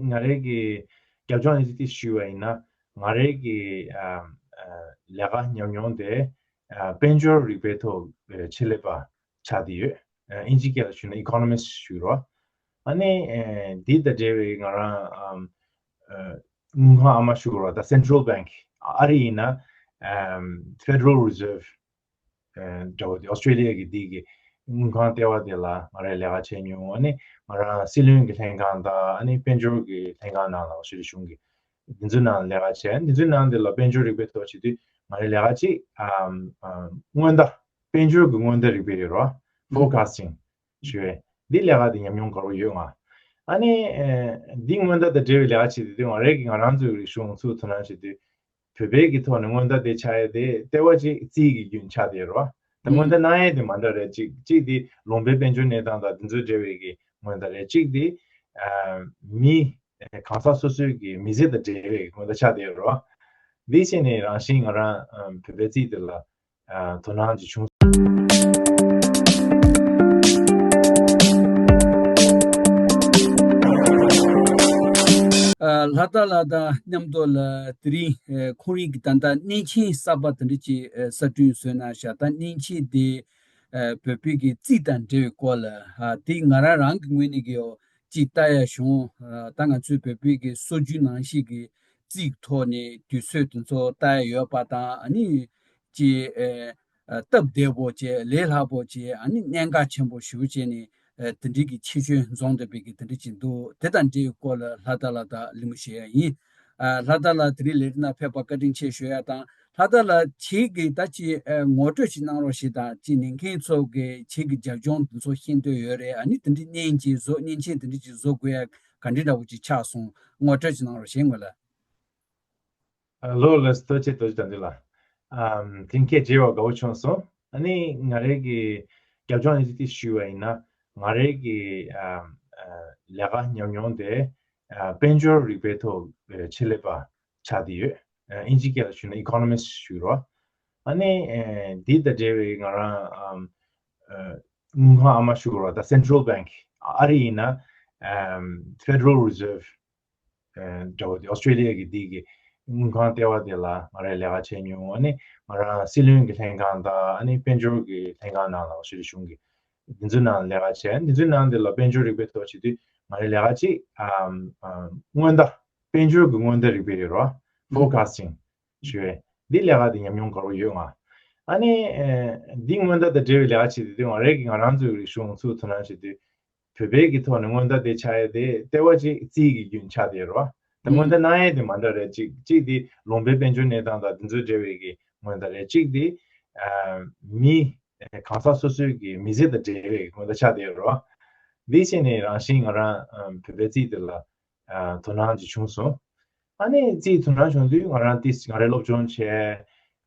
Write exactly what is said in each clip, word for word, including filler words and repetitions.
ང་རའི་གི་རྒྱབ་ལྗོངས་ཨིན་ཅི་ཏིས་ཞུས་པ་ཡིན་ན། ང་རའི་གི་ཨ་ཨ་ལས་ཀ་ཉམས་མྱོང་དེ་ཨ་དཔལ་འབྱོར་རིག་པའི་ཐོག་ཨ་ཆེད་ལས་པ་ཆགས་བསྡད་ཡོད། ཨ་ཨིན་ཇི་སྐད་ལ་ཞུས་ན་ཨི་ཀོ་ནོ་མིསི་ཞུ་རོགས། ཨ་ནི་ཨ་འདི་དང་འབྲེལ་བའི་ང་རང་ཨམ་ཨ་དངུལ་ཁང་ཨ་མ་ཞུ་རོགས། ད་སེན་ཊ་རལ་བེང་ཨ་རི་ཡིན་ན་ཨམ་Federal Reserve ཨ་འདྲ་བོ་དེ། ཨོ་སི་ཀྲེ་ལི་ཡ་གི་འདི་གི་དངུལ་ཁང་ལྟེ་བ་དེ་ལ་ང་རའི་ལས་ཀ་བྱས་མྱོང་། ཨ་ནི་ང་རང་སྲིད་བློན་གྱི་ལྷན་ཁང་དང་། ཨ་ནི་དཔལ་འབྱོར་གྱི་ལྷན་ཁང་ནང་ལ་ཨོ་སི་ཀྲེ་ལི་ཡ་གཞུང་གི་འདི་ཚོའི་ནང་ལས་ཀ་བྱས། འདི་ཚོའི་ནང་དེ་ལ་དཔལ་འབྱོར་རིག་པའི་ཐོག་བྱེད་དུས་ང་རའི་ལས་ཀ་གཅིག་ཨམ་ཨམ་སྔོན་བརྡ། དཔལ་འབྱོར་གྱི་སྔོན་བརྡ་རིག་པའི་རེད་རོ། ཕོར་ཀ་སི་ཊིང་ཞུ་བའི་འདི་ལས་ཀ་དེ་ཉམས་མྱོང་དགའ་པོ་ཡོད་ང་། ཨ་ནི་ཨེ་འདི་སྔོན་བརྡ་དང་འབྲེལ་བའི་ལས་ཀ་བྱེད་དུས་ང་རའི་གི་ང་རང་ཚོའི་རིག་གཞུང་ཚུར་དོ་སྣང་བྱེད་དུས། བོད་པའི་གི་ཐོག་ནས་སྔོན་བརྡ་དེ་ཆགས་ཡས་དེ་ལྟེ་བ་གཅིག་རྩིས་ཀྱི་རྒྱུན་ཆགས་བསྡད་རོ། ད་སྔོན་བརྡ་གནང་ཡས་དེ་མ་འདྲ་རེད། གཅིག་གཅིག་དེ་ལུང་པའི་དཔལ་འབྱོར་གནས་སྟངས་དང་དེ་ཚོའི་འབྲེལ་བའི་གི་སྔོན་བརྡ་རེད། གཅིག་དེ་ཨ་མི་གང་ཟག་སོ་སོའི་གི་མི་ཚེ་དང་འབྲེལ་བའི་གི་སྔོན་བརྡ་ཆགས་བསྡད་རོ། འདི་བྱས་ནས་རང་བཞིན་ང་རང་ཨ་བོད་པའི་རྩིས་དེ་ལ་ཨ་དོ་སྣང་ཅིག་བྱུང་། ཨ་ལྷ་དར་ལགས་དང་མཉམ་དུ་ལ་དེ་རིང་ཨ་ཁོང་རང་གི་ད་ལྟ་གནས་ཆེན་གསར་པ་དེ་འདྲ་ཅིག་ཨ་གསར་སྐྲུན་བཟོས་གནང་ཤག་ད་གནས་ཆེན་དེ་ཨ་བོད་པའི་གི་རྩིས་དང་འབྲེལ་བའི་སྐོར་ལ། ཨ་དེ་ང་རང་རང་གི་ངོས་ནས་གི་ཡོ་ཅིག་ལྟ་ཡ་བྱུང་། ཨ་ད་ང་ཚོའི་བོད་པའི་གི་སྲོལ་རྒྱུན་ནང་བཞིན་གི་རྩིས་ཐོག་ནས་དུས་ཚོད་དེ་ཚོ་ལྟ་ཡ་ཡོད་པ་དང་། ཨ་ནི་ཅིག་ཨ་སྟབས་བདེ་པོ་བྱས། ལས་སླ་པོ་བྱས། ཨ་ནི་གནད་འགག་ཆེན་པོ་ཞེ་པོ་བྱས་ནས་ཨ་དེ་འདྲའི་གི་ཁྱད་ཆོས་འཛོམས་བསྡད་པའི་གི་དེ་འདྲ་ཅིག་འདུག་དེ་དང་འབྲེལ་བའི་སྐོར་ལ་ལྷ་དར་ལགས་དང་གླེང་མོལ་བྱེད་ཡ་ཡིན། ཨ་ལྷ་དར་ལགས་དེ་རིང་ལས་རིམ་ནང་ཕེབས་པར་བཀའ་དྲིན་ཆེ་ཞུ་ཡ་དང་། ལྷ་དར་ལགས་ཁྱེད་ཀྱིས་ད་ཅིག་ཨ་ངོ་སྤྲོད་ཅིག་གནང་རོགས་ཞེས་དང་། ཅིག་ཉན་མཁན་ཚོ་གིས་ཁྱེད་ཀྱི་རྒྱབ་ལྗོངས་དེ་ཚོ་ཤེས་འདོད་ཡོད་རེད། ཨ་ནི་དེ་འདྲའི་བརྙན་ཅིག་བཟོ། བརྙན་ཆེན་དེ་འདྲ་ཅིག་བཟོ་དགོས་ཡ་ག་འདྲ་འདྲ་པོ་ཅིག་ཆགས་སོང་། ངོ་སྤྲོད་ཅིག་གནང་རོགས་ཞེས་ངོས་ལ། ཨ་ལོ་ལགས་སུ་ཐུགས་རྗེ་ཆེ། རྡོ་རྗེ་དགྲ་འདུལ་ལགས། ཨམ་དེ་རིང་ཁྱེད་མཇལ་བ་དགའ་པོ་བྱུང་སོང་། ཨ་ནི་ང་རའི་གི་རྒྱབ་ལྗོངས་ཨིན་ཅི་ཏིས་ཞུས་པ་ཡིན་ན། ང་རའི་གི་ཨམ་ཨ་ལས་ཀ་ཉམས་མྱོང་དེ་ཨ་དཔལ་འབྱོར་རིག་པའི་ཐོག་ཨ་ཆེད་ལས་པ་ཆགས་བསྡད་ཡོད། ཨ་ཨིན་ཇི་སྐད་ལ་ཞུས་ན་ཨི་ཀོ་ནོ་མིསི་ཞུ་རོགས། ཨ་ནི་ཨ་འདི་དང་འབྲེལ་བའི་ང་རང་ཨམ་ཨ་དངུལ་ཁང་ཨ་མ་ཞུ་རོགས། ད་སེན་ཊ་རལ་བེང་ཨ་རི་ཡིན་ན་ཨམ་ཕེ་ཌེ་རལ་རི་ཛར་བྷི་ཨ་འདྲ་བོ་དེ། ཨོ་སི་ཀྲེ་ལི་ཡ་གི་འདི་གི་དངུལ་ཁང་ལྟེ་བ་དེ་ལ་ང་རས་ལས་ཀ་བྱས་མྱོང་། ཨ་ནི་ང་རང་སྲིད་བློན་གྱི་ལྷན་ཁང་དང་། ཨ་ནི་དཔལ་འབྱོར་གྱི་ལྷན་ཁང་ནང་ལ་ཨོ་སི་ཀྲེ་ལི་ཡ་གཞུང་གི་འདི་ཚོའི་ནང་ལས་ཀ་བྱས། འདི་ཚོའི་ནང་དེ་ལ་དཔལ་འབྱོར་རིག་པའི་ཐོག་བྱེད་དུས་ང་རའི་ལས་ཀ་གཅིག་ཨམ་ཨམ་སྔོན་བརྡ། དཔལ་འབྱོར་གྱི་སྔོན་བརྡ་རིག་པའི་རེད་རོ། ཕོར་ཀ་སི་ཊིང་ཞུ་བའི་འདི་ལས་ཀ་དེ་ཉམས་མྱོང་དགའ་པོ་ཡོད་ང་། ཨ་ནི་ཨེ་འདི་སྔོན་བརྡ་དང་འབྲེལ་བའི་ལས་ཀ་བྱེད་དུས་ང་རས་ཀྱི་ང་རང་ཚོའི་རིག་གཞུང་ཚུར་དོ་སྣང་བྱེད་དུས། བོད་པའི་གི་ཐོག་ནས་སྔོན་བརྡ་དེ་ཆགས་ཡས་དེ་ལྟེ་བ་གཅིག་རྩིས་ཀྱི་རྒྱུན་ཆགས་བསྡད་རོ། ད་སྔོན་བརྡ་གནང་ཡས་དེ་མ་འདྲ་རེད། གཅིག་གཅིག་དེ་ལུང་པའི་དཔལ་འབྱོར་གནས་སྟངས་དང་དེ་ཚོའི་འབྲེལ་བའི་གི་སྔོན་བརྡ་རེད། གཅིག་དེ་ཨ་མི་གང་ཟག་སོ་སོའི་གི་མི་ཚེ་དང་འབྲེལ་བའི་གི་སྔོན་བརྡ་ཆགས་བསྡད་རོ། འདི་བྱས་ནས་རང་བཞིན་ང་རང་ཨ་བོད་པའི་རྩིས་དེ་ལ་ཨ་དོ་སྣང་ཅིག་བྱུང་སོང་། ཨ་ནི་རྩིས་དོ་སྣང་བྱུང་དུས་ང་རང་ཏིས་ང་རས་སློབ་སྦྱོང་བྱས།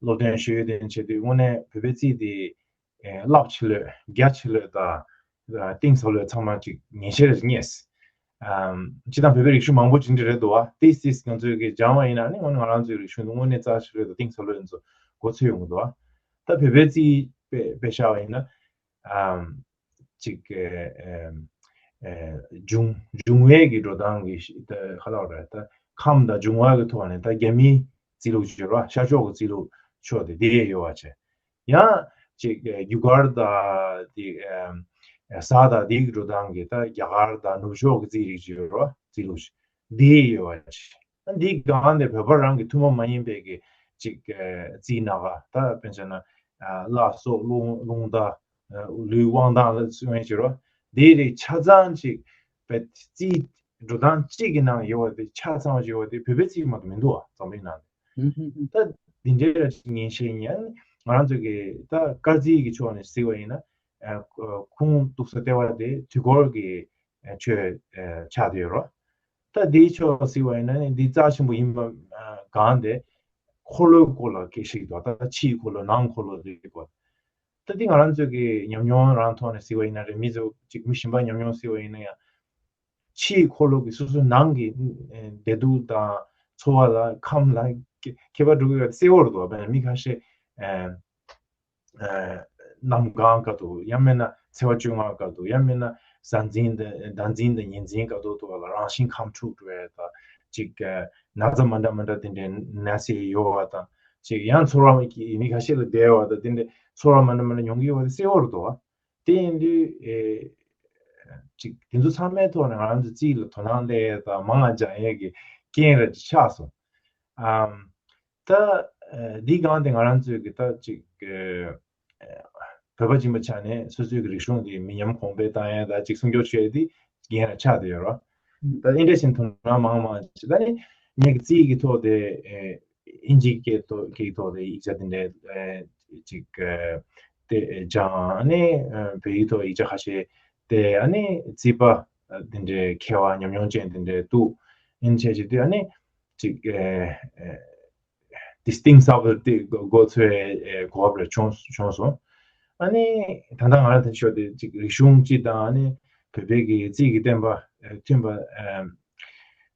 སློབ་སྟོན་ཞུས་དེ་བྱེད་དུས་དངོས་གནས་བོད་པའི་རྩིས་དེ་ཨེ་རླབས་ཆེ་ལོས་རྒྱ་ཆེ་ལོས་དང་ཨ་གཏིང་ཟབ་ལོས་ཚང་མ་ཅིག་ཉན་ཤེས་རེ་རྙེད། ཨམ་སྤྱིར་བཏང་བོད་པའི་རིག་གཞུང་མང་པོ་ཅིག་འདྲ་རེད་འདུག་བ། ཏིས་ཏིས་ང་ཚོས་གི་སྦྱང་བ་ཡིན་ན་ནི་དངོས་གནས་ང་རང་ཚོའི་རིག་གཞུང་དེ་དངོས་གནས་རྩ་ཆེ་ལོས་དང་གཏིང་ཟབ་ལོས་ཚོ་མགོ་ཚོས་ཡོང་གི་འདུག་བ། ད་བོད་པའི་རྩིས་དཔེ་དཔེ་བཞག་པ་ཡིན་ན། ཨམ་ཅིག་ཨེ་ཨེ་ཨེ་འབྱུང་འབྱུང་བའི་གི་འགྲོ་སྟངས་ཀྱི་ཤི་ད་ག་ལབ་རེད། ད་ཁམས་དང་འབྱུང་བ་གི་ཐོག་ནས་ད་རྒྱ་མིའི་རྩིས་ལུགས་ཅིག་ཡོད་ར། ཤར་ཕྱོགས་ཀྱི་རྩིས་ལུགས་ཕྱོགས་དེ་དེ་ཡོད་པ་བྱས། ཡང་ཅིག་ཨེ་རྒྱུ་སྐར་དང་དེ་ཨེ་གཟའ་དང་དེའི་གི་འགྲོ་སྟངས་ཀྱི་ད་རྒྱ་གར་དང་ནུབ་ཕྱོགས་ཀྱི་རྩིས་རིགས་ཅིག་ཡོད་ར། རྩིས་ལུགས་ཅིག་དེ་ཡོད་པ་བྱས། འདིའི་སྒང་དེ་བོད་པ་རང་གི་ཐུན་མོང་མ་ཡིན་པའི་གི་ཅིག་ཨ་རྩིས་སྣ་ཁ། ད་དཔེར་ན་ལ་སོགས་རླུང་རླུང་རྟ། ཨ་ལུས་དབང་ཐང་ལ་སོགས་ཡོད་ཅེས་རོ། དེའི་རིགས་ཆ་ཚང་ཅིག་བོད་རྩིས་འགྲོ་སྟངས་གཅིག་གི་ནང་ཡོད་པ་དེ་ཆ་ཚང་ཅིག་ཡོད་པ་དེ་བོད་པའི་རྩིས་མ་གཏོགས་མི་འདུག་བ། འཛམ་གླིང་ནང་དུ། ད་འདི་འདྲའི་ར་ཅིག་ཉན་ཤེས་ཡིན། ཡང་ང་རང་ཚོ་གི་ད་སྐར་རྩིས་ཀྱི་ཕྱོགས་ནས་གཟིགས་པ་ཡིན་ན། ཨ་ཁུངས་གཏུགས་ས་ལྟེ་བ་དེ་དུས་འཁོར་གྱི་ཆོས་ཆགས་བསྡད་ཡོད་རོ། ད་འདིའི་ཕྱོགས་གཟིགས་པ་ཡིན་ན་ནི་འདི་རྩ་ཆེན་པོ་ཡིན་པ་གང་དེ་འཁོར་ལོའི་སྐོར་ལ་སྐད་ཆ་ཞིག་འདུག་ད་ཕྱིའི་འཁོར་ལོ་ནང་འཁོར་ལོ་འདིའི་སྐོར། ད་འདི་ང་རང་ཚོའི་གི་ཉམས་མྱོང་རང་ཐོག་ནས་གཟིགས་པ་ཡིན་ན་རེད། མི་ཚོ་ཅིག་མི་གཞན་པ་ཉམས་མྱོང་གཟིགས་པ་ཡིན་ན་ཡང་། ཕྱིའི་འཁོར་ལོ་གི་སོ་སོའི་ནང་གི་བདེ་སྡུག་དང་འཚོ་བ་ལ་ཁམས་ལ་ཁྱད་པར་འགྲོ་གི་ཡོད་པ་གསལ་པོ་རེད་འདུག་བ། མི་ཁ་ཤས་ཨ་ཨ་གནམ་གང་སྐབས་དུ། ཡང་མིན་ན་ཚེས་པ་བཅོ་ལྔ་སྐབས་དུ། ཡང་མིན་ན་ གཟའ་འཛིན་དང་ཟླ་འཛིན་དང་ཉི་འཛིན་སྐབས་ཐོག་ཐོག་ལ་རང་བཞིན་ཁམས་འཁྲུག་འགྲོ་བ་དང་ཅིག་ཨ་ན་ཚ་མ་འདྲ་མ་འདྲ་དེ་འདྲའི་ན་ཚ་ཡོད་པ་དང་ཅིག་ཡང་ཚོར་བ་མི་ཁ་ཤས་ལ་བདེ་བ་དང་དེ་འདྲའི་ཚོར་བ་མ་འདྲ་མ་འདྲ་ཡོང་གི་ཡོད་པ་དེ་གསལ་བོར་འདུག་བ། དེ་ཡིན་དུས་ཨེ་ཅིག་དེ་ཚོ་ཚང་མའི་ཐོག་ནས་ང་རང་ཚོ་རྩིས་ལ་དོ་སྣང་སླེབས་དང་མང་ང་སྦྱང་ཡས་ཀྱི་རྐྱེན་ར་ཅིག་ཆགས་སོང་། ཨམ། ད་ཨ་འདི་སྒང་དེ་ང་རང་ཚོས་ཀྱི་ད་ཅིག་ཨ་བོད་པ་ཡིན་པའི་ཆ་ནས་སོ་སོའི་གི་རིག་གཞུང་དེ་མི་ཉམས་གོང་འཕེལ་བཏང་ཡས་ད་ཅིག་སྲུང་སྐྱོབ་བྱེད་ཡས་དེ་རྐྱེན་ར་ཆགས་བསྡད་ཡོད་རེད། ད་ཨེ་འདྲ་བཞིན་དོ་སྣང་མང་མང་ཅིག་ད་ནི་ངེད་ཀྱི་རྩིས་ཀྱི་ཐོག་དེ་ཨེ་ཨིན་ཇིའི་སྐད་ཐོག་སྐད་ཐོག་དེ་ཡིག་ཆ་དེ་འདྲའི་ཨེ་ཅིག་ཨེ་དེ་སྦྱང་ཨ་ནི་ཨེ་བོད་ཡིག་ཐོག་ཡིག་ཆ་ཁ་ཤས་དེ་ཨ་ནི་རྩིས་པ་ཨེ་དེ་འདྲའི་མཁས་པ་ཉམས་མྱོང་ཅན་དེ་འདྲའི་འདུག་ཨིན་ཆེ་ཅིག་དེ་ཨ་ནི་ཅིག་ཨེ་ཨེ་དེ་གཏིང་ཟབ་པོ་དེ་མགོ་ཚོས་ཨེ་གོ་བ་རེ་བྱུང་བྱུང་སོང་། ཨ་ནི་ད་ལྟ་ང་རང་དེ་ཤོད་དེ་ཅིག་རིག་གཞུང་སྤྱི་དང་ཨ་ནི་བོད་པའི་གི་རྩིས་ཀྱི་བསྟན་པ་ཨེ་མཐུན་པ་ཨེ་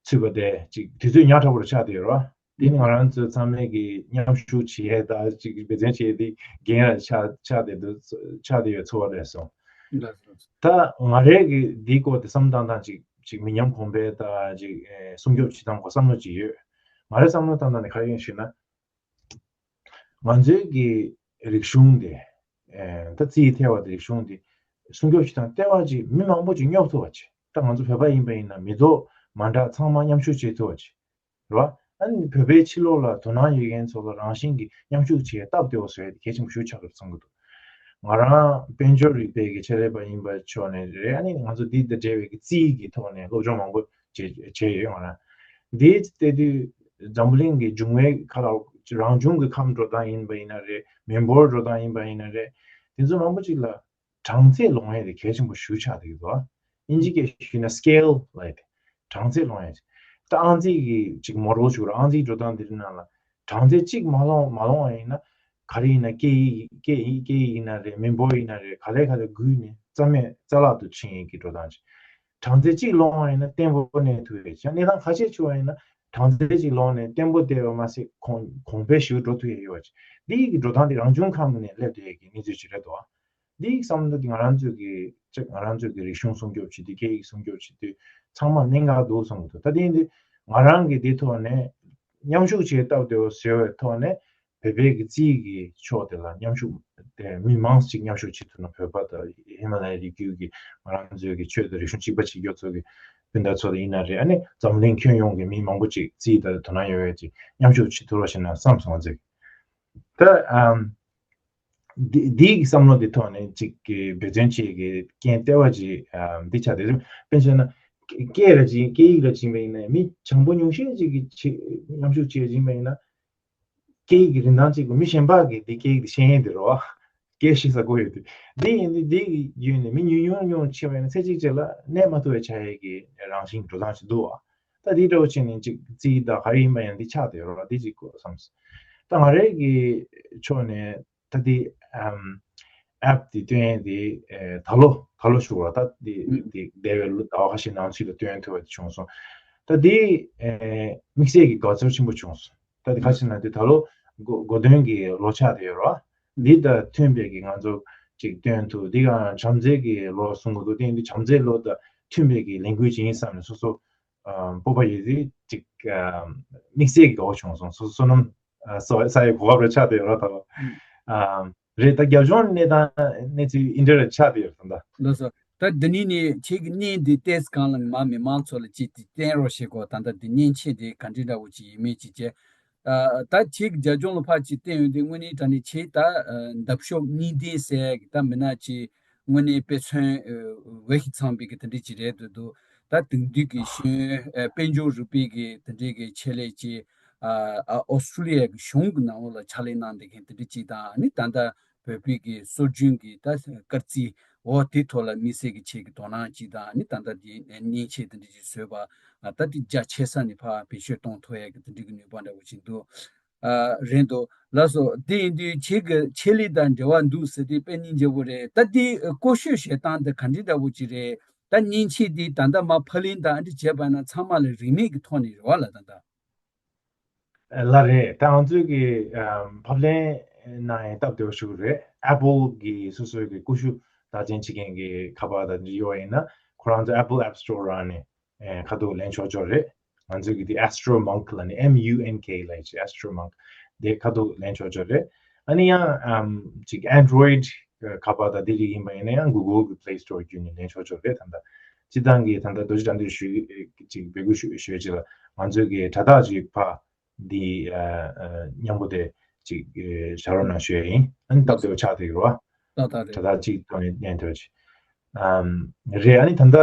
ཚུད་པ་དེ་ཅིག་དུས་ཚོད་ཉག་ཕྲ་བོ་རེ་ཆགས་བསྡད་ཡོད་རེད་བ། དེ་ནི་ང་རང་ཚོ་ཚང་མས་ཀྱི་མཉམ་ཞུགས་བྱེད་ཡས་དང་ཅིག་འབད་བརྩོན་བྱེད་ཡས་དེ་འགན་ར་ཆགས་ཆགས་བསྡད་འདུག་ཆགས་བསྡད་ཡོད་ཚོར་བ་སླེབས་སོང་། ད་ང་རང་གི་འདིའི་སྐོར་དེ་བསམ་བཏང་སྟངས་ཅིག་ཅིག་མི་ཉམས་གོང་འཕེལ་དང་ཅིག་ཨེ་སྲུང་སྐྱོབ་བྱེད་སྟངས་སྐོར་བསམ་བློ་ཅིག་ཡོད། ང་རའི་བསམ་བློ་བཏང་སྟངས་དེ་ག་རེ་ཡིན་ཞུས་ན། ང་ཚོའི་གི་རིག་གཞུང་དེ་ཨེ་ད་རྩིས་ཐེ་བ་དེ་རིག་གཞུང་དེ་སྲུང་སྐྱོབ་བྱེད་སྟངས་ལྟེ་བ་ཅིག་མི་མང་པོ་ཅིག་སྙོབ་ཐུབ་པ་ཅིག་ད་ང་ཚོ་བོད་པ་ཡིན་པ་ཡིན་ན་མི་ཐོག་མ་འདྲ་ཚང་མ་མཉམ་ཞུགས་བྱེད་ཐུབ་པ་ཅིག་རེད་བ། ཨ་ནི་བོད་པའི་ཕྱི་ལོགས་ལ་དོ་སྣང་ཡོད་མཁན་ཚོ་ལ་རང་བཞིན་གྱིས་མཉམ་ཞུགས་བྱེད་སྟབས་བདེ་བོ་བཟོ་ཡ་དེ་གལ་ཆེན་པོ་ཞེ་པོ་ཆགས་ཀྱི་རེད་བསམ་གྱི་འདུག་ང་རང་དཔལ་འབྱོར་རིག་པའི་གི་ཆེད་ལས་པ་ཡིན་པ་ཕྱོགས་ནས་རེད། ཨ་ནི་ང་ཚོ་འདི་དང་འབྲེལ་བའི་གི་རྩིས་ཀྱི་ཐོག་ནས་སློབ་སྦྱོང་མང་པོ་བྱས་བྱས་ཡོད། ང་རང་འདི་བལྟས་དུས་འཛམ་བུ་གླིང་གི་འབྱུང་བའི་ཁ་ལ་རང་བྱུང་གི་ཁམས་འགྲོ་སྟངས་ཡིན་པ་ཡིན་ན་རེད། མི་འབོར་འགྲོ་སྟངས་ཡིན་པ་ཡིན་ན་རེད། དེ་ཚོ་མང་པོ་ཅིག་ལ་གྲངས་ཚད་ལོངས་ཡས་དེ་གལ་ཆེན་པོ་ཞེ་པོ་ཆགས་བསྡད་ཀྱི་འདུག་ཨིན་ཇི་སྐད་ཞུས་ན་scale ལབ་ཡས་དེ་གྲངས་ཚད་ལོངས་ཡས། ད་ཨང་རྩིས་ཀྱི་ཅིག་མོ་ཌེལ་ཞིག་རེད། ཨང་རྩིས་འགྲོ་སྟངས་འདིའི་ནང་ལ་གྲངས་ཚད་གཅིག་མ་ལོངས་མ་ལོངས་པ་ཡིན་ན་ག་རེ་ཡིན་ན་སྐད་ཡིག་སྐད་ཡིག་སྐད་ཡིག་ཡིན་ན་རེད། མི་འབོར་ཡིན་ན་རེད། ག་ལེ་ག་ལེ་བརྒྱུད་ནས་རྩ་མེད་རྩ་བརླག་ཏུ་ཕྱིན་ཡས་ཀྱི་འགྲོ་སྟངས་ཅིག་གྲངས་ཚད་གཅིག་ལོངས་པ་ཡིན་ན་བརྟན་པོ་གནས་ཐུབ་ཡས་ཅིག་གནས་སྟངས་ཁ་ཤས་བྱུང་བ་ཡིན་ན་གྲངས་ཚད་གཅིག་ལོངས་ནས་བརྟན་པོ་བསྡད་པ་མ་ཟད་གོང་གོང་འཕེལ་ཞེ་པོ་འགྲོ་ཐུབ་ཡས་ཡོད་པ་ཅིག་འདི་ཡི་གི་འགྲོ་སྟངས་འདི་རང་བྱུང་ཁམས་ནས་སླེབས་བསྡད་ཡས་ཀྱི་གནས་ཚུལ་ཅིག་རེད་དོ། འདི་ཡི་བསམ་བློ་འདི་ང་རང་ཚོའི་གི་ཅིག་ང་རང་ཚོའི་གི་རིག་གཞུང་སྲུང་སྐྱོབ་བྱེད་དུས་སྐད་ཡིག་སྲུང་སྐྱོབ་བྱེད་དུས་ཚང་མ་གནད་འགག་འདུག་བསམ་གྱི་འདུག་ད་དེ་ཡིན་དུས་ང་རང་གི་འདི་ཐོག་ནས་མཉམ་ཞུགས་བྱེད་སྟབས་བདེ་བོ་བཟོ་བའི་ཐོག་ནས་བོད་པའི་གི་རྩིས་ཀྱི་ཕྱོགས་དེ་ལ་མཉམ་ཞུགས་དེ་མི་མང་ཞིག་མཉམ་ཞུགས་བྱེད་ཐུབ་ན་བོད་པ་དང་ཧི་མ་ལ་ཡའི་རི་རྒྱུད་ཀྱི་ང་རང་ཚོའི་གི་ཆོས་དང་རིག་གཞུང་གཅིག་པ་བྱེད་རྒྱུ་ཚོ་གི་སྤུན་ཟླ་ཚོ་དང་ཡིན་ན་རེད། ཨ་ནི་འཛམ་གླིང་ཁྱོན་ཡོངས་ཀྱི་མི་མང་པོ་ཅིག་རྩིས་དང་དོ་སྣང་ཡོད་པའི་ཅིག་མཉམ་ཞུགས་བྱེད་ཐུབ་རོགས་བྱས་ན་བསམ་སོང་ང་ཚོས། ད་ཨམ། འདི་འདི་གི་བསམ་བློ་འདི་ཐོག་ནས་ཅིག་གི་འབད་བརྩོན་བྱེད་ཀྱི་རྐྱེན་ལྟེ་བ་ཅིག་ཨམ་འདི་ཆགས་བསྡད་འདུག་དཔེ་བྱས་ན་སྐད་ར་ཅིག་སྐད་ཡིག་ར་ཅིག་ཡིན་པ་ཡིན་ན་མི་བྱང་པོ་ཉུང་ཤས་ཅིག་གི་ཆེད་མཉམ་ཞུགས་བྱེད་ཅིག་ཡིན་པ་ཡིན་ན་སྐད་ཡིག་གི་རིན་ཐང་གཅིག་པུ་མི་གཞན་པ་གིས་འདི་སྐད་ཡིག་འདི་ཤེས་ཡས་འདི་རོ། སྐད་ཤེས་ས་དགོས་ཡོད་དུས་འདི་ཡིན་དུས་འདི་གི་བརྒྱུད་ནས་མི་ཉུང་ཉུང་ཉུང་ཆེ་བ་ཡིན་ན་ཚེ་གཅིག་ཅིག་ལ་གནས་མ་ཐུབ་པའི་ཆ་ཡས་ཀྱི་རང་བཞིན་འགྲོ་སྟངས་ཤིག་འདུག་བ། ད་འདི་འདྲ་བོ་བྱས་ནས་ཅིག་རྩིས་དང་ག་རེ་ཡིན་པ་ཡང་འདི་ཆགས་བསྡད་ཡོད་རེད་བ། འདི་གཅིག་དགོས་བསམ། ད་ང་རའི་གི་ཕྱོགས་ནས་ད་འདི་ཨམ་ཨེབ་འདི་སྟོན་ཡས་འདི་ཨེ་ད་ལོ་ད་ལོ་ཞུ་བ་ད་འདི་ཨུ། འདི་འདས་པའི་ལོ་ཟླ་བ་ཁ་ཤས་ནང་ཚུད་ལ་སྟོན་ཐུབ་པ་དེ་བྱུང་སོང་། ད་འདི་ཨེ་དམིགས་བསལ་གྱི་དགའ་ཚོར་ཆེན་པོ་བྱུང་སོང་། ད་འདི་ཁ་ཨུ། ཤས་ན་འདི་ད་ལོ་འགོ་འགོ་སྟོན་གྱི་ལོ་ཆགས་བསྡད་ཡོད་རེད་བ། འདི་དང་མཐུན་པའི་གི་ང་ཚོ་ཅིག་སྟོན་ཐུབ། འདི་ག་བྱམས་བརྩེ་གི་ལོ་གསུང་གི་འདུག་དེ་འདི་བྱམས་བརྩེ་ལོ་དང་མཐུན་པའི་གི་ལས་འགུལ་ཅིག་ཡིན་བསམ་ནས་སོ་སོ་ཨ་སྤོབས་པ་ཡོད་དེ་ཅིག་ཨ་དམིགས་བསལ་གྱི་དགའ་བོ་བྱུང་སོང་། སོ་སོ་ནམ་ཨ་གསོ་ས་ཡི་གོ་སྐབས་རེ་ཆགས་བསྡད་ཡོད་རེད་ད་ལོ། ཨུ། ཨ་རེད། ད་རྒྱབ་ལྗོངས་གནས་སྟངས་གནས་ཚུལ་འདི་འདྲ་རེ་ཆགས་བསྡད་ཡོད་རེད་ད། ལགས་སོ། ད་འདི་ནས་ནི་ཁྱེད་ཀྱི་བརྙན་འདི་ཏོག་ཙམ་སྒང་ལ་མ་མི་མང་ཚོ་ལ་ཅིག་དེ་བསྟན་རོགས་བྱེད་དགོས། ད་ལྟ་འདི་མཉེན་ཆས་འདི་ག་འདྲ་འདྲ་བོ་ཅིག་ཡིན་མིན་ཅིག་བྱས། ཨ་ད་ཁྱེད་ཀྱི་རྒྱབ་ལྗོངས་ལ་ཕར་ཅིག་བསྟན་ཡོང་དུས་དངོས་གནས་དྲང་གནས་ཁྱེད་ད་ཨ་འདབ་གཤོག་གཉིས་ལྡན་ཟེར་གི་ད་མི་ན་ཅིག་དངོས་གནས་དཔེ་མཚོན་ཨ་འོས་ཤིང་འཚམས་པའི་གི་དེ་འདྲ་ཅིག་རེད་འདུག་འདུག་ད་དེང་དུས་ཀྱི་ཤེས་ཡོན་ཨ་དཔལ་འབྱོར་རིག་པའི་གི་དེ་འདྲའི་གི་ཆེད་ལས་ཅིག་ཨ་ཨ་ཨོ་སི་ཁྲུ་ལི་ཡ་གི་གཞུང་གི་ནང་ལོགས་ལ་ཕྱག་ལས་གནང་བསྡད་མཁན་དེ་འདྲ་ཅིག་དང་ཨ་ནི་ད་ལྟ་བོད་པའི་གི་སྲོལ་རྒྱུན་གྱི་ད་སྐར་རྩིས་འོ་དེ་ཐོག་ལ་དམིགས་བསལ་གྱི་ཆེད་ཀྱི་དོ་སྣང་ཅིག་དང་ནི་ད་ལྟ་དེ་མཉེན་ཆས་དེ་འདྲ་ཅིག་བཟོས་པ་ཨ་ད་དེ་རྒྱ་ཆེ་ས་ནས་ཕར་བེད་སྤྱོད་གཏོང་ཐུབ་ཡ་གི་དེ་འདྲ་གི་ནུས་པ་འདྲ་བོ་ཅིག་འདུག་ཨ་རེད་འདུག་ལགས་སོ། དེ་ཡིན་དུས་ཁྱེད་ཀྱི་ཆེད་ལས་དང་འབྲེལ་བ་འདུག་ཟེར་དུས་དཔེ་སྙིང་རྗེ་བོ་རེད། ད་དེ་བཀོལ་སྤྱོད་བྱེད་སྟངས་དེ་ག་འདྲ་འདྲ་བོ་ཅིག་རེད། ད་མཉེན་ཆས་དེ་ད་ལྟ་མར་ཕབ་ལེན་དང་ཨ་འདྲ་བྱས་པ་ན་ཚང་མ་ལ་རིན་མེད་ཀྱི་ཐོག་ནས་རེད་བ་ལ་ད་ལྟ། ལགས་རེད། ད་ང་ཚོས་ཀྱི་ཨམ་ཕབ་ལེན་གནང་ཡས་སྟབས་བདེ་བོ་ཞིག་རེད། ཨེ་པལ་གྱི་སོ་སོའི་གི་ཀུ་ཤུ་ རྟགས་ཅན་བྱེད་མཁན་གྱི་ཁ་པར་དང་འདི་ཡོད་པ་ཡིན་ན་ཁོ་རང་ཚོ་Apple App Store ནས་ཨེ་ཁ་ཐུག་ལེན་ཆོག་ཆོག་རེད། ང་ཚོས་ཀྱི་དེ་Astro Monk ལབ་ནས་M U N K ལབ་ཅིག Astro Monk དེ་ཁ་ཐུག་ལེན་ཆོག་ཆོག་རེད། ཨ་ནི་ཡང་ཨམ་ཅིག Android ཁ་པར་དང་དེ་རིགས་ཡིན་པ་ཡིན་ན་ཡང་Google གི་Play Store བརྒྱུད་ནས་ལེན་ཆོག་ཆོག་རེད། ད་ལྟ་སྤྱི་བཏང་གི་ད་ལྟ་རྡོ་རྗེ་དགྲ་འདུལ་ཞུ་ཅིག་འབོད་སྐུལ་ཞུ་ཞུ་ཡ་ཅིག་ལ་ང་ཚོས་ཀྱི་དྲ་ཐག་ཅིག་ཕ་འདི་ཨ་ཨ་མཉམ་པོ་དེ་ཅིག་ཨ་བྱ་རོགས་གནང་ཞུ་ཡ་ཡིན། ཨ་ནི་སྟབས་བདེ་བོ་ཆགས་བསྡད་ཡོད་རེད་བ། ཏག་ཏག་རེད། དྲ་ཐག་གཅིག་ཐོག་ནས་ལེན་ཐུབ་ཅིག་ཨམ་རེད། ཨ་ནི་ད་ལྟ་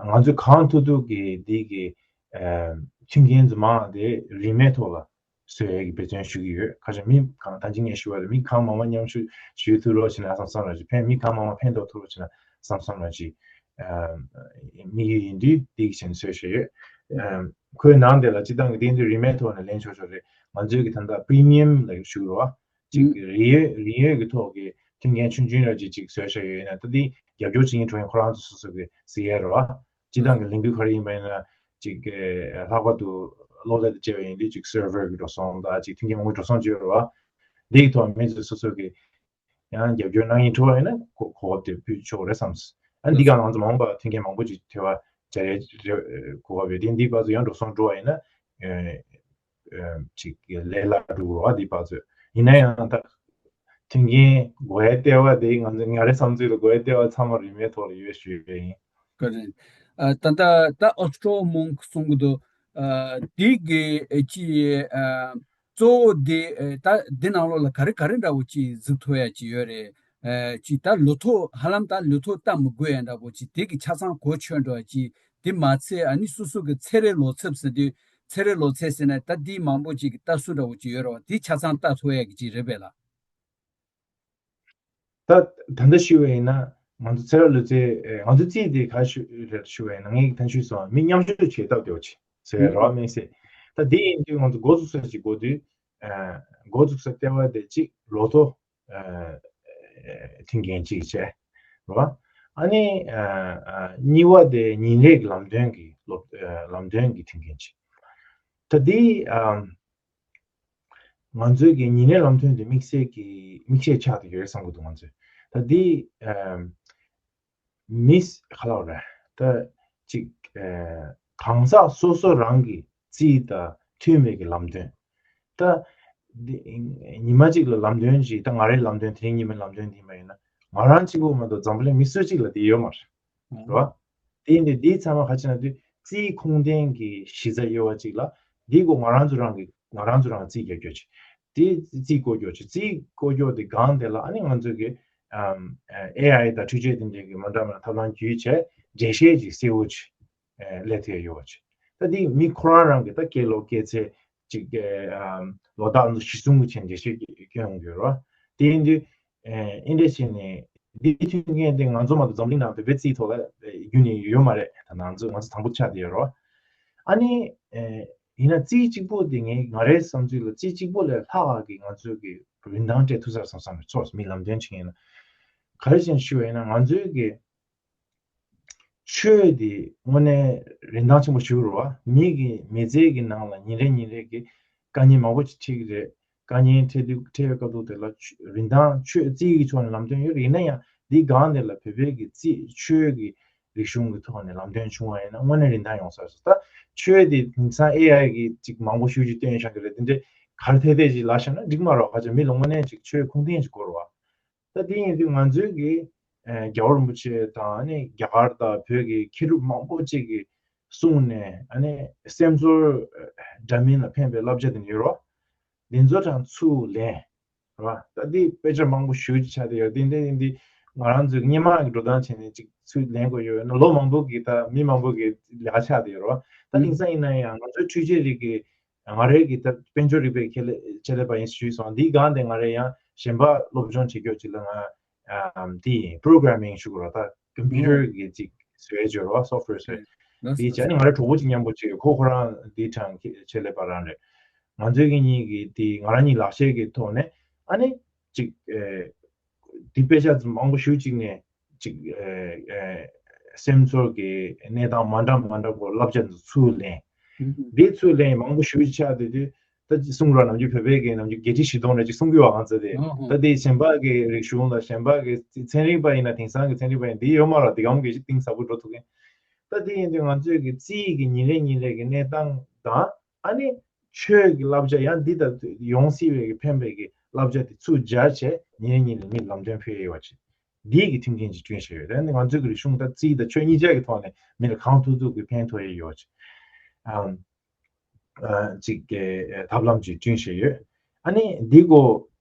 ང་ཚོས་གང་ཐུབ་ཐུབ་ཀྱི་འདི་གི་ཨ་མཐུན་རྐྱེན་ཚོ་མང་དེ་རིན་མེད་ཐོག་ལ་བཟོ་ཡས་ཀྱི་འབད་བརྩོན་ཞུ་གི་ཡོད། ཁ་ཤས་མི་གང་ད་ཅི་ངས་ཞུ་བ་རེད། མི་གང་མང་མང་མཉམ་ཞུགས་ཞུ་ཐུབ་རོགས་བྱས་ན་བསམ་བསམ་ར་ཅིག་ཕན་མི་གང་མང་མང་ཕན་ཐོགས་ཐུབ་རོགས་བྱས་ན་བསམ་བསམ་ར་ཅིག་ཨ་དམིགས་ཡུལ་ཡིན་དུས་འདི་གི་བྱས་ནས་བཟོས་བཞག་ཡོད། ཨ་ཁོའི་ནང་དེ་ལ་སྤྱི་བཏང་གི་དེ་ཡིན་དུས་རིན་མེད་ཐོག་ནས་ལེན་ཆོག་ཆོག་རེད། ང་ཚོའི་གི་ད་ལྟ་པི་རི་མི་ཡམ་ལ་ཞུ་རོགས། ཅིག་རིན་ཡོད་རིན་ཡོད་ཀྱི་ཐོག་གི་མཐུན་རྐྱེན་ཆུང་ཆུང་ར་ཅིག་ཅིག་བཟོས་བཞག་ཡོད་ན་ད་འདི་རྒྱབ་སྐྱོར་བྱེད་མཁན་འགྲོ་མཁན་ཁོ་རང་ཚོ་སོ་སོ་གི་གཟིགས་ཡས་རོགས། སྤྱི་བཏང་གི་ལས་འགུལ་ག་རེ་ཡིན་པ་ཡིན་ན་ཅིག་ལྷག་པར་དུ་གློག་ཀླད་དང་བཅས་པ་ཡིན་དུས་ཅིག་སར་ཝར་གི་འགྲོ་སོང་དང་ཅིག་མཐུན་རྐྱེན་མང་པོ་འགྲོ་སོང་བྱེད་རོགས། འདི་གི་ཐོག་མི་ཚོ་སོ་སོ་གི་ཡང་རྒྱབ་སྐྱོར་གནང་མཁན་འགྲོ་བ་ཡིན་ན་གོ་གོ་སྐབས་དེ་ཕུལ་ཆོག་རེད་བསམ། ཨ་འདི་ག་ང་ཚོ་མ་འོངས་པ་མཐུན་རྐྱེན་མང་པོ་ཅིག་འབྲེལ་བ་སྦྱར་ཡས་རེད། གོ་སྐབས་ཡོད་དེ་འདི་བར་དུ་ཡང་འགྲོ་སོང་འགྲོ་བ་ཡིན་ན། ཅིག་ལས་སླ་འགྲོ་གི་རེད་བ་འདི་བར་དུ། ཡིན་ན་ཡང་ད་མཐུན་རྐྱེན་དགོས་ཡས་ལྟེ་བ་དེ་ང་ཚོ་ང་རའི་བསམ་ཚུལ་ལ་དགོས་ཡས་ལྟེ་བ་ཚང་མ་རིན་མེད་ཐོག་ལ་ཡོད་ཞུ་ཡས་ཡིན། ག་རེད། ཨ་ད་ལྟ་ད་Astro Monk གསུང་གི་འདུག་ཨ་དེ་གི་ཨེ་ཅི་ཨ་གཙོ་བོ་དེ་ཨེ་ད་འདི་ནང་ལོགས་ལ་ག་རེ་ག་རེ་འདྲ་བོ་ཅིག་གཟིགས་ཐུབ་ཡ་ཅིག་ཡོད་རེད། ཨེ་ཅིག་ད་ལོ་ཐོ་ཧ་ལམ་ད་ལོ་ཐོ་ལྟ་མི་དགོས་ཡ་འདྲ་བོ་ཅིག་དེ་གི་ཆ་ཚང་གོ་ཆོད་འགྲོ་ཡ་ཅིག་དེ་མ་ཚད་ཨ་ནི་སོ་སོ་གི་ཚེ་རིང་ལོ་ཚབ་ཟེར་དུས་ཚེ་རིང་ལོ་ཚད་ཟེར་ན་ད་དེ་མང་པོ་ཅིག་གི་ལྟ་སྲོལ་འདྲ་བོ་ཅིག་ཡོད་རེད་བ། དེ་ཆ་ཚང་ལྟ་ཐུབ་ཡ་གི་ཅིག་རེད་པས་ལ། ད་ད་ལྟ་ཞུ་བ་ཡིན་ན་ང་ཚོ་ཚེ་རབས་ལོ་ཙཱ་ཨེ་ང་ཚོ་རྩིས་དེ་ག་ཞུ་རེད་ཞུ་བ་ཡིན་ན་ངས་ད་ཞུས་སོང་། མི་མཉམ་ཞུགས་བྱེད་སྟབས་བདེ་བོ་ཅིག་ཟེར་བའི་རེ་བ་མེད་ཟེར། ད་དེ་ཡིན་དུས་ང་ཚོ་འགོ་ཚུགས་ས་ཅིག་དགོས་དུས་ཨེ་འགོ་ཚུགས་ས་ལྟེ་བ་དེ་གཅིག་ལོ་ཐོ་ཨེ་མཐུན་རྐྱེན་གཅིག་བྱས་རེད་བ། ཨ་ནི་ཨེ་ཨེ་གཉིས་པ་དེ་ཉིན་རེའི་ལམ་སྟོན་གྱི་སློབ་ཨེ་ལམ་སྟོན་གྱི་མཐུན་རྐྱེན་གཅིག་ད་དེ་ཨ། ང་ཚོའི་གི་ཉིན་རེའི་ལམ་སྟོན་དེ་དམིགས་བསལ་གྱི་དམིགས་བསལ་ཆགས་བསྡད་ཡོད་བསམ་གྱི་འདུག་ང་ཚོས་ད་འདི་ཨམ་མིས་ག་ལབ་རེད། ད་ཅིག་ཨ་གང་ཟག་སོ་སོ་རང་གི་རྩིས་དང་མཐུན་པའི་གི་ལམ་སྟོན། ད་འདི་ཉི་མ་གཅིག་ལ་ལམ་སྟོན་ཅིག་ད་ང་རའི་ལམ་སྟོན་དེ་རིང་ཉི་མའི་ལམ་སྟོན་དེ་ཡིན་པ་ཡིན་ན་ང་རང་གཅིག་པོ་མ་གཏོགས་འཛམ་བུ་གླིང་མི་སུ་གཅིག་ལ་དེ་ཡོད་མ་རེད། རེད་བ། དེ་ཡིན་དུས་འདིའི་ཚང་མ་ག་ཅི་ན་དུས་རྩིས་ཁུངས་ལྡན་གྱི་གཞི་རྩ་ཡོད་པ་ཅིག་ལ་འདིའི་སྒོ་ང་རང་ཚོ་རང་གི་ང་རང་ཚོ་རང་རྩིས་རྒྱག་རྒྱུ་ཅིག་དེ་རྩིས་བཀོད་རྒྱུ་ཅིག་རྩིས་བཀོད་རྒྱུ་དེ་སྒང་དེ་ལ་ཨ་ནི་ང་ཚོ་གི་ཨམ་ཨེ་ཨའི་དང་འཕྲུལ་ཆས་དེ་འདྲའི་གི་མ་འདྲ་མ་འདྲ་ཐབས་ལམ་བརྒྱུད་བྱས་འགྲེལ་བཤད་ཅིག་གསལ་བོ་ཅིག་ཨེ་སླེབས་ཐུབ་ཡ་ཡོད་པ་ཅིག་ད་འདི་མི་ཁོ་རང་རང་གི་ད་སྐྱེས་ལོ་སྐྱེས་ཚེས་ཅིག་ཨེ་ཨམ་ལོ་རྟགས་འདི་གཞི་བཟུང་གི་བྱས་འགྲེལ་བཤད་སྐྱོན་ཡོང་གི་ཡོད་རེད་བ། དེ་ཡིན་དུས། ཨེ་ཨིན་འདྲ་བྱས་ནས་འདི་མཐུན་རྐྱེན་དེ་ང་ཚོ་མ་གཏོགས་འཛམ་གླིང་ནང་བོད་པའི་རྩིས་ཐོག་ལ་ཨེ་རྒྱུན་ནས་ཡོད་མ་རེད། ད་ང་ཚོ་ང་ཚོ་དང་པོ་ཆགས་བསྡད་ཡོད་རེད་བ། ཨ་ནི་ཨེ་ཡིན་ན་རྩིས་གཅིག་པོ་དེ་ངས་ང་རའི་བསམ་ཚུལ་ལ་རྩིས་གཅིག་པོ་ལས་ལྷག་གི་ང་ཚོའི་གི་རིན་ཐང་སྤྲད་ཐུབ་ས་རེད་བསམ་བསམ་རེད། ཚོགས་མི་ལམ་སྟོན་བྱེད་མཁན་ལ་ག་རེ་བྱས་ཞུ་བ་ཡིན་ན་ང་ཚོའི་གི་ཆོས་དེ་དངོས་གནས་རིན་ཐང་ཆེན་པོ་ཞིག་རེད་བ། མི་གི་མི་ཚེ་གི་ནང་ལ་ཉིན་རེ་ཉིན་རེ་གི་དཀའ་ངལ་མང་པོ་ཅིག་འཕྲད་ཀྱི་རེད། དཀའ་ངལ་འཕྲད་དུས་འཕྲད་པའི་སྐབས་དུས་དེ་ལ་ཆོས་རིན་ཐང་ཆོས་རྩིས་ཀྱི་ཕྱོགས་ནས་ལམ་སྟོན་ཡོད་རེད། ཡིན་ན་ཡང་འདི་སྒང་དེ་ལ་བོད་པའི་གི་རྩིས་ཆོས་ཀྱི་རིག་གཞུང་གི་ཐོག་ནས་ལམ་སྟོན་བྱུང་བ་ཡིན་ན་དངོས་གནས་རིན་ཐང་ཡོང་ས་རེད། ད་ཆོས་དེ་དེང་སང་ཨེ་ཨའི་གི་ཅིག་མང་པོ་ཞེ་པོ་ཅིག་སྟོན་བཞག་གི་རེད། དེ་འདྲའི་གར་ཐད་ཐད་ཅིག་ལབ་བཞག་ན་འགྲིག་མ་རེད་བ། ཁ་ཆེ་མི་ལ་དངོས་གནས་ཅིག་ཆོས་ཁུངས་ལྡན་ཅིག་དགོས་རེད་བ། ད་དེ་ཡིན་དུས་ང་ཚོའི་གི་ཨ་རྒྱལ་བ་རིན་པོ་ཆེ་དང་ཨ་ནི་རྒྱ་གར་དང་བོད་ཀྱི་མཁས་གྲུབ་མང་པོ་ཅིག་གིས་གསུངས་ནས་ཨ་ནི་སེམས་ཚོར་ཨ་འདྲ་མིན་ལ་ཕན་པའི་བསླབ་བྱ་དེ་འདྲ་ཡོད་རེད་བ། འདི་ཚོ་དང་ཚུར་ལེན་རེད་བ། ད་འདི་དཔེ་ཆ་མང་པོ་ཞེ་པོ་ཅིག་ཆགས་བསྡད་ཡོད། འདི་འདྲ་ཡིན་དུས་ང་རང་ཚོའི་སྔོན་མ་གི་འགྲོ་སྟངས་བྱས་ནས་ཅིག་ཚུར་ལེན་དགོས་ཡོད་ན་ལོ་མང་པོ་གི་ད་མི་མང་པོ་གི་ལས་ཀ་ཆགས་བསྡད་ཡོད་རེད་བ། ད་དེང་སང་ཡིན་ན་ཡང་ང་ཚོའི་འཕྲུལ་ཆས་རིགས་ཀྱི་ང་རའི་གི་ད་དཔལ་འབྱོར་རིག་པའི་ཆེད་ལས་ཆེད་ལས་པ་ཡིན་ཞུས་སོང་། འདིའི་སྒང་དེ་ང་རའི་ཡང་གཞན་པ་སློབ་སྦྱོང་བྱེད་རྒྱུ་ཅིག་ལ་ང་ཨམ་དེ་ཡིན་པོ་རོ་གྷ་ར་མིང་ཞུ་དགོས་རེད། ད་ཀམ་པུ་ཊར་གི་ཅིག་བཟོ་ཡས་ཅིག་ཡོད་རེད་བ། སོབ་ཝེར་བཟོ་ཡས། དེའི་ཆ་ནས་ང་རའི་གྲོགས་པོ་ཅིག་མཉམ་པོ་ཅིག་ཁོ་ཁོ་རང་དེའི་གྲས་ཆེད་ལས་པ་རང་རེད། ང་ཚོའི་གི་གཉིས་ཀྱི་དེ་ང་རང་གཉིས་ལག་ཤེས་ཀྱི་ཐོག་ནས་ཨ་ནི་ཅིག་ཨེ་དེ་དཔེ་ཆ་མང་པོ་ཞེ་པོ་ཅིག་ནས། ཅིག་ཨེ་ཨེ་སེམས་ཚོར་གྱི་གནས་སྟངས་མ་འདྲ་མ་འདྲ་པོ་བསླབ་བྱ་འདི་ཚུར་ལེན། འདི་ཚུར་ལེན་མང་པོ་ཞེ་པོ་ཅིག་ཆགས་བསྡད་དུས་ ད་གསུང་རོགས། ནམ་རྒྱུན་བོད་པའི་གི་ནམ་རྒྱུན་བརྒྱད་ཁྲི་བཞི་སྟོང་རེ་ཅིག་གསུང་གི་ཡོད། ང་ཚོ་དེ་ཨོ་ཧོ། ད་དེ་གཞན་པ་གི་རིག་གཞུང་ལ། གཞན་པ་གི་ཚན་རིག་པ་ཡིན་ན། དེང་སང་གི་ཚན་རིག་པ་ཡིན་ན་འདི་ཡོད་མ་རེད། འདི་གམ་གི་ཅིག་གཏིང་ཟབ་པོ་འགྲོ་ཐུབ་མཁན། ད་དེ་ཡིན་དུས་ང་ཚོས་གི་རྩིས་ཀྱི་ཉིན་རེ་ཉིན་རེ་གི་གནས་སྟངས་དང་། ཨ་ནི་ཆོས་ཀྱི་བསླབ་བྱ་ཡང་འདི་ལྟར་ཡོང་སྲིད་པའི་གི་ཕན་པའི་གི་བསླབ་བྱ་དེ་ཚུར་སྦྱར་བྱས། ཉིན་རེ་ཉིན་རེ་མིར་ལམ་སྟོན་ཕུལ་ཡོད་པ་ཅིག་འདིའི་གི་མཐུན་རྐྱེན་ཅིག་བསྐྲུན་བཞིན་ཡོད། དེ་ནི་ང་ཚོའི་གི་རིག་གཞུང་དང་རྩིས་དང་ཆོས་གཉིས་ཆ་གི་ཐོག་ནས་མི་ལ་གང་ཐུབ་ཐུབ་ཀྱི་ཕན་ཐོགས་ཡས་ཡོད་ཅིག་ཨམ། ཨ། ཅིག་གི་ཐབས་ལམ་ཅིག་བསྐྲུན་བཞིན་ཡོད། ཨ་ནི་འདི་གོ་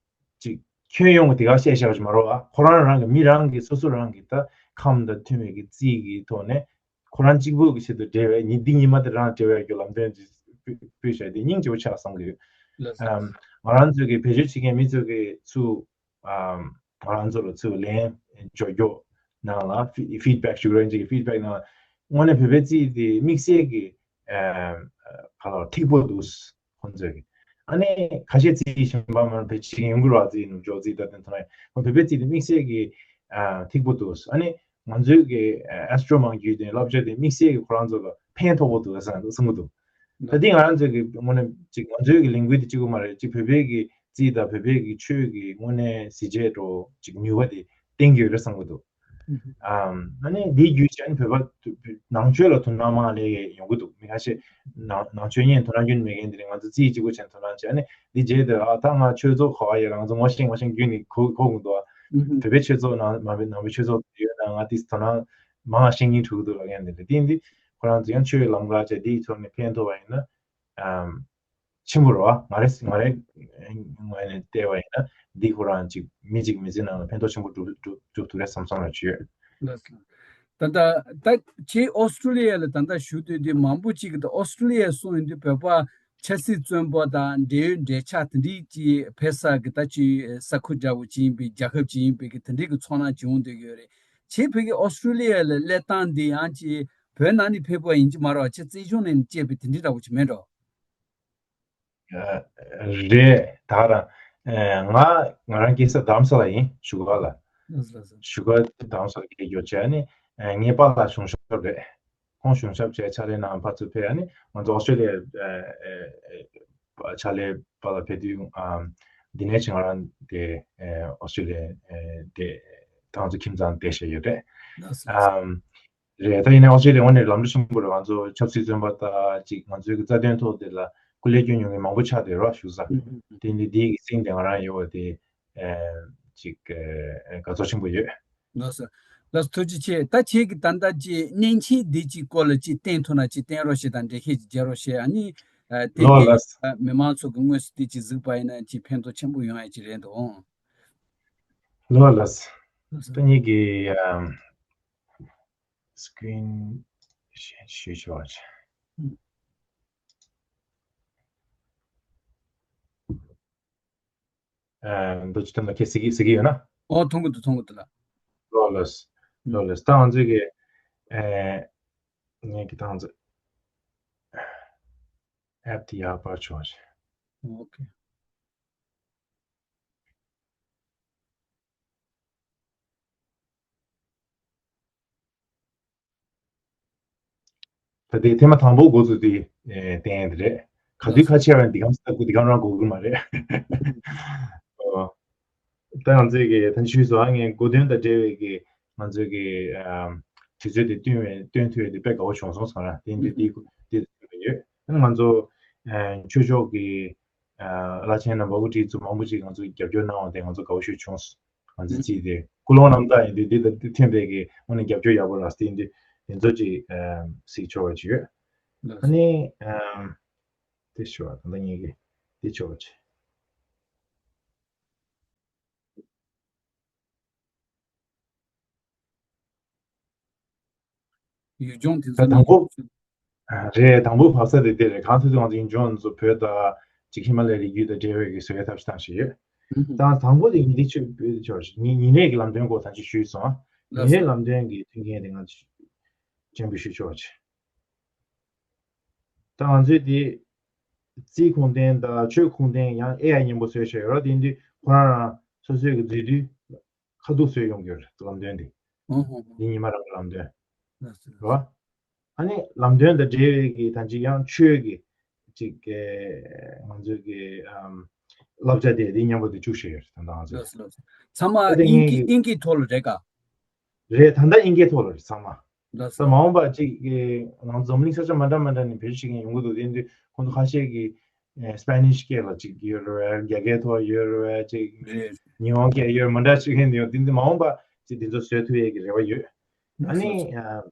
ཅིག་ཁྱོན་ཡོངས་ཀྱི་དེ་ག་བཤད་བཞག་པ་ཅིག་མ་རེད་པ། ཁོ་རང་རང་གི་མི་རང་གི་སོ་སོ་རང་གི་ད་ཁམས་དང་མཐུན་པའི་གི་རྩིས་ཀྱི་ཐོག་ནས། ཁོ་རང་གཅིག་པུ་གི་ཆེད་དུ་འབྲེལ་བའི་ཉིན་འདི་ཉི་མ་དེ་རང་འབྲེལ་བའི་རྒྱུ་ལམ་སྟོན་ཅིག་སྤུས་བཞག་དེ་སྙིང་རྗེ་པོ་ཆགས་བསམ་གི་ཡོད། ལགས་སོ། ཨམ། ང་རང་ཚོའི་གི་བེད་སྤྱོད་བྱེད་མཁན་མི་ཚོ་གི་ཚུར། ཨམ། ང་རང་ཚོ་ལ་ཚུར་ལན་འཇོག་རྒྱུ་ནང་ལ་ཕི་ཕིཌ་བེག་ཞུ་རན་ཅིག་གི་ཕིཌ་བེག་ནང་ལ། དངོས་གནས་བོད་པའི་རྩིས་དེ་དམིགས་བསལ་གི། ཨམ། ག་ལ་ཐིག་པོ་འདུག་ཁོང་ཚོས་གི། ཨ་ནི་ཁ་ཤས་རྩིས་གཞན་པ་མར་བེད་སྤྱོད་ཡོང་གི་རེད་པ། རྩིས་ནུབ་ཕྱོགས་རྩིས་ད་དེ་ཐོག་ནས། བོད་པའི་རྩིས་དེ་དམིགས་བསལ་གི། ཨ། ཐིག་པོ་འདུག་ཨ་ནི་ང་ཚོའི་གི་ཨེ་སི་ཊོ་མང་རྒྱུད་དེ་བསླབ་བྱ་དེ་དམིགས་བསལ་གི་ཁོ་རང་ཚོ་ལ་ཕན་ཐོགས་པོ་འདུག་བསམ་གསུང་གི་འདུག་ད་ལྟའི་ང་རང་ཚོའི་གི་དངོས་གནས་ཅིག་ང་ཚོའི་གི་ལས་འགུལ་དེ་གཅིག་པུ་མ་རེད། ཅིག་བོད་པའི་གི་རྩིས་དང་བོད་པའི་གི་ཆོས་ཀྱི་དངོས་གནས་གཟི་བརྗིད་འདྲ་ཅིག་ནུས་པ་དེ་བསྟན་གྱི་ཡོད་རེད་བསམ་གི་འདུག་ཨམ། ཨ་ནི་འདིའི་བརྒྱུད་བྱས་ནས་བོད་པ་ནང་ཆོས་ལ་དོ་སྣང་མང་སླེབས་ཡོང་གི་འདུག་མི་ཁ་ཤས་ནང་ནང་ཆོས་ཉན་དོ་སྣང་རྒྱུན་མེད་མཁན་དེ་རིང་ང་ཚོ་རྩིས་གཅིག་པུ་བྱས་ནས་དོ་སྣང་བྱས། ཨ་ནི་འདི་རྗེས་དེ། ཨ། ད་ང་ཆོས་ཚོགས་ག་པར་ཡོད། ང་ཚོ་ངོ་ཤེས་ངོ་ཤེས་རྒྱུན་ནས་གོ་གོ་གི་འདུག་ཨ། ཨུ་ཧུ། བོད་པའི་ཆོས་ཚོགས་ནང་མ་བོད་ནང་པའི་ཆོས་ཚོགས་དེ་ཡོད་ན་ང་དེ་དོ་སྣང་མང་བ་ཤེས་སྙིང་འདོད་ཀྱི་འདུག་ལབ་མཁན་དེ་འདྲ། དེ་འདི་ཁོ་རང་ཚོ་ཡང་ཆོས་ལམ་ཁ་བྱས་འདིའི་ཐོག་ནས་ཕན་ཐོགས་པ་ཡིན་ན། ཨམ། ཆེན་པོ་རེད་པ། ང་རེ་ང་རེ་ངོས་ནས་བལྟས་པ་ཡིན་ན་འདི་ཁོ་རང་ཅིག་མི་གཅིག་མི་ཚེ་ནང་ལ་ཕན་ཐོགས་ཆེན་པོ་འགྲུབ་འགྲུབ་འགྲུབ་ཐུབ་རེད་བསམ་བསམ་རང་ཅིག་ཡོད། ལགས་སོ། ད་ལྟ་ད་ཁྱེད་ཨོ་སི་ཀྲོ་ལི་ཡ་ལ་ད་ལྟ་བཞུགས་སྡོད་དུས་མང་པོ་ཅིག་གིས་ད་ཨོ་སི་ཀྲོ་ལི་ཡ་སོང་ཡོང་དུས་བོད་པ་ཆབ་སྲིད་བཙོན་པ་དང་འབྲེལ་ཡོད་འབྲེལ་ཆགས་དེ་འདྲའི་ཅིག་ཕེབས་ས་གི་ད་ཅིག་ས་ཁུལ་འདྲ་བོ་ཅིག་ཡིན་པའི་རྒྱལ་ཁབ་ཅིག་ཡིན་པའི་གི་དེ་འདྲའི་གི་ཚོར་སྣང་ཅིག་འོང་སྡོད་ཀྱི་ཡོད་རེད། ཁྱེད་ཕ་གི་ཨོ་སི་ཀྲོ་ལི་ཡ་ལ་སླེབས་སྟངས་འདི་ཡང་ཅིག་བོད་ནང་ནས་ཕེབས་པ་ཡིན་གྱི་མ་རེད་པ། ཁྱེད་བཙན་བྱོལ་ནས་སྐྱེས་པའི་དེ་འདྲའི་འདྲ་བོ་ཅིག་མེད་འགྲོ། ཨ། རེད། ད་ག་རང་། ཨ། ང་ང་རང་སྐྱེས་ས་རྡ་རམ་ས་ལ་ཡིན། བཞུགས་སྒར་ལ། ལགས་སོ་ལགས་སོ། བཞུགས་སྒར་རྡ་རམ་ས་ལ་སྐྱེས་ཡོད་བྱས་ནི། ཨ། ངའི་པཱ་ལགས་གཞུང་ཞབས་རེད། ཁོང་གཞུང་ཞབས་བྱས་ཕྱག་ལས་གནང་ཕར་ཚུར་ཕེབས། ཨ་ནི་ང་ཚོ་ཨོ་སི་ཀྲོ་ལི་ཡ། ཨ། ཨ། ཨ། ཕྱག་ལས་པཱ་ལགས་ཕེབས་དུས། ཨ། འདི་ནས་ཅིག་ང་རང་དེ། ཨ། ཨོ་སི་ཀྲོ་ལི་ཡ། ཨ། དེ་ད་ང་ཚོ་ཁྱིམ་ཚང་བསྡད་བཞག་ཡོད་རེད། ལགས་སོ་ལགས་སོ། ཨམ། རེད། ད་ཡིན་ནའི་ཨོ་སི་ཀྲོ་ལི་ཡ་དངོས་གནས་ལམ་འགྲོ་ཆེན་པོ་རེད། ང་ཚོ་ཆབ་སྲིད་བཙོན་པ་དང་ཅིག་ང་ཚོའི་གི་རྩ་དོན་ཐོག་དེ་ལ་སྐུ་ལས་སྐྱོན་མྱོང་མཁན་མང་པོ་ཆགས་བསྡད་རོགས་བཞུགས་ས། ཨུ་ཧུ། དེ་འདི་འདིའི་གི་སྲིང་དེ་ང་རང་ཡོད་པ་དེ། ཨེ། ཅིག་ཨེ། དགའ་ཚོར་ཆེན་པོ་ཡོད། ལགས་སོ། ལགས་སོ། ཐུགས་རྗེ་ཆེ། ད་ཁྱེད་ཀྱི་ད་ལྟ་ཅིག་གནས་ཆེན་འདི་ཅིག་སྐོར་ལ་ཅིག་བསྟན་ཐུབ་ན་ཅིག་བསྟན་རོགས་བྱེད་དང་། འགྲེལ་བཤད་ཅིག་རྒྱག་རོགས་བྱེད། ཨ་ནི། ཨ། དེ་ལོ་གི། ལགས། ཨ། མི་མང་ཚོ་གི་དངོས་སུ་དེ་ཅིག་གཟིགས་པ་ཡིན་ན་ཅིག་ཕན་ཐོགས་ཆེན་པོ་ཡོང་ཡ་ཅིག་རེད་འདུག་ལགས་ལགས། ལགས་སོ། ད་ངེད་ཀྱི། ཨམ། སི་ཀི་རིན་ཤེར་ཞུས་ཆོག་ཅིག་ཨ། འདུག་ཅིག་ཐོན་ལ་ཁྱེད་གཟིགས་ཀྱི་གཟིགས་ཀྱི་ཡོད་ན། ཨོ། མཐོང་གི་འདུག་མཐོང་གི་འདུག་ལགས། ལགས་ལགས། ལགས་ལགས། ད་ང་ཚོའི་གི། ཨེ། ངེད་ཀྱི་ད་ང་ཚོ་ཨེབ་དེ་ཡར་སྤར་ཆོག་ཅིག་ཨོ་ཁེ། ད་ལྟའི་ཐེངས་མ་དང་པོ་འགོ་བཙུགས་དུས། ཨེ། བསྟན་ཡ་དེ་རེད། ག་དུས་ཁ་ཕྱེ་བ་ཡིན་འདི་གམ་ས་ཀུ་འདི་གམ་རང་གོ་གི་མ་རེད། ཨོ། ད་ང་ཚོས་གི་ད་ཞུས་སོང་། ཨ། ངས་གོ་དོན་དང་འབྲེལ་བའི་གི་ང་ཚོས་གི། ཨམ། དུས་ཚོད་དེ་བསྟུན་བའི་བསྟུན་ཐུབ་ཡ་དེ་དཔེ་དགའ་བོ་བྱུང་སོང་ཟེར་ན། དེ་འདི་འདི་འདི་ཡོད། ཨ་ནི་ང་ཚོ། ཨ། ཆོས་ཕྱོགས་ཀྱི། ཨ། བླ་ཆེན་རྣམ་པ་དབུ་ཁྲིད་ཚོ་མང་པོ་ཅིག་ང་ཚོ་རྒྱབ་སྐྱོར་གནང་བ་དེ་ང་ཚོ་དགའ་བོ་ཞིག་བྱུང་སོང་། ང་ཚོའི་རྩིས་དེ་ཀུན་སློང་རྣམ་དག་ཡིན་དུས་འདི་དང་འདི་མཐུན་པའི་གི་དངོས་གནས་རྒྱབ་སྐྱོར་ཡག་པོ་རག་སྟེ་འདི་དེ་ཚོ་ཅིག་ཨམ། གཟིགས་ཆོག་པ་ཅིག་ཡོད། ཨ་ནི། ཨམ། དེ་ཞུ་བ་ད་ལྟ་ངེད་ཀྱི་དེ་ཆོག་པ་ཅིག་ཡུལ་ལྗོངས་དེ་ཚོ་ད་དང་པོ། ནི། ཨ། རེད། དང་པོ་བབས་ས་དེ་དེ་རེད། གང་ཐུབ་ཐུབ་ང་ཚོ་ཡུལ་ལྗོངས་ཚོ་བོད་དང་ཅིག་ཧི་མ་ལ་ཡའི་རི་རྒྱུད་དང་འབྲེལ་བའི་གི་བཟོ་ཡའི་ཐབས་ཤེས་བཏང་བཞིན་ཡོད། ཨུ་ཧུ། ད་དང་པོ་དེ་ཉིན་དེ་ཆོས་ཆོས་ཉིན་རེ་གི་ལམ་སྟོན་སྐོར་ད་ཅིག་ཞུས་སོང་། ལགས་ཉིན་རེའི་ལམ་སྟོན་གྱི་མཐུན་རྐྱེན་དེ་ང་ཚོ་སྤྱན་འབུལ་ཞུས་ཆོག་པ་བྱས། ད་ང་ཚོས་དེ་རྩིས་ཁུངས་ལྡན་དང་ཆོས་ཁུངས་ལྡན། ཡང་ཨེ་ཨའི་མཉམ་པོ་བཟོས་བཞག་ཡོད་རེད། དེ་དུས་ཁོ་རང་རང་སོ་སོའི་གི་མཛད་དུས་ཁ་ཐུག་བཟོས་ཡོང་གི་ཡོད་རེད། ལམ་སྟོན་དེ། ཨོ་ཧོ་ཧོ། ཉིན་ཉི་མ་རང་གི་ལམ་སྟོན། ལགས་སོ། རེད་བ། ཨ་ནི་ལམ་སྟོན་དང་འབྲེལ་བའི་གི་ད་ཅིག་ཡང་ཆོས་ཀྱི་ ཅིག་གི་ང་ཚོའི་གི་ཨམ་བསླབ་བྱ་དེ་དེ་མཉམ་པོ་དེ་བཅུག་བཞག་ཡོད་རེད། ད་ལྟ་ང་ཚོས། ལགས་སོ། ལགས་སོ། ཚང་མ་ད་དེ་དབྱིན་ངེད་ཀྱི་ཀྱི་དབྱིན་ཀྱི་ཐོག་ལ་རེད་ག་རེད། ད་ལྟ་དབྱིན་སྐད་ཐོག་ལ་རེད་ཚང་མ། ལགས་ད་སོ། མ་འོངས་པ་ཅིག་གི་ང་འཛམ་གླིང་ས་ཆ་མ་འདྲ་མ་འདྲ་ནས་བེད་སྤྱོད་བྱེད་མཁན་ཡོང་གི་འདུག་དེ་འདུག་ཁོང་ཚོ་ཁ་ཤས་ཀྱིས་ཨེ་སྤེ་ནིཤ་སྐད་ལ་ཅིག་ཡོད་རེད་བས། རྒྱ་སྐད་ཐོག་ཡོད་རེད་བས། ཅིག་རེད། ཉི་ཧོང་སྐད་ཡོད་མ་འདྲ་བྱེད་མཁན་འདུག་དེ་འདུག་མ་འོངས་པ་ཅིག་དེ་ཚོ་བཟོ་ཐུབ་ཡས་ཀྱི་རེ་བ་ཡོད། ཨ་ལགས་སོ། ནི་ལགས་སོ། ཨ་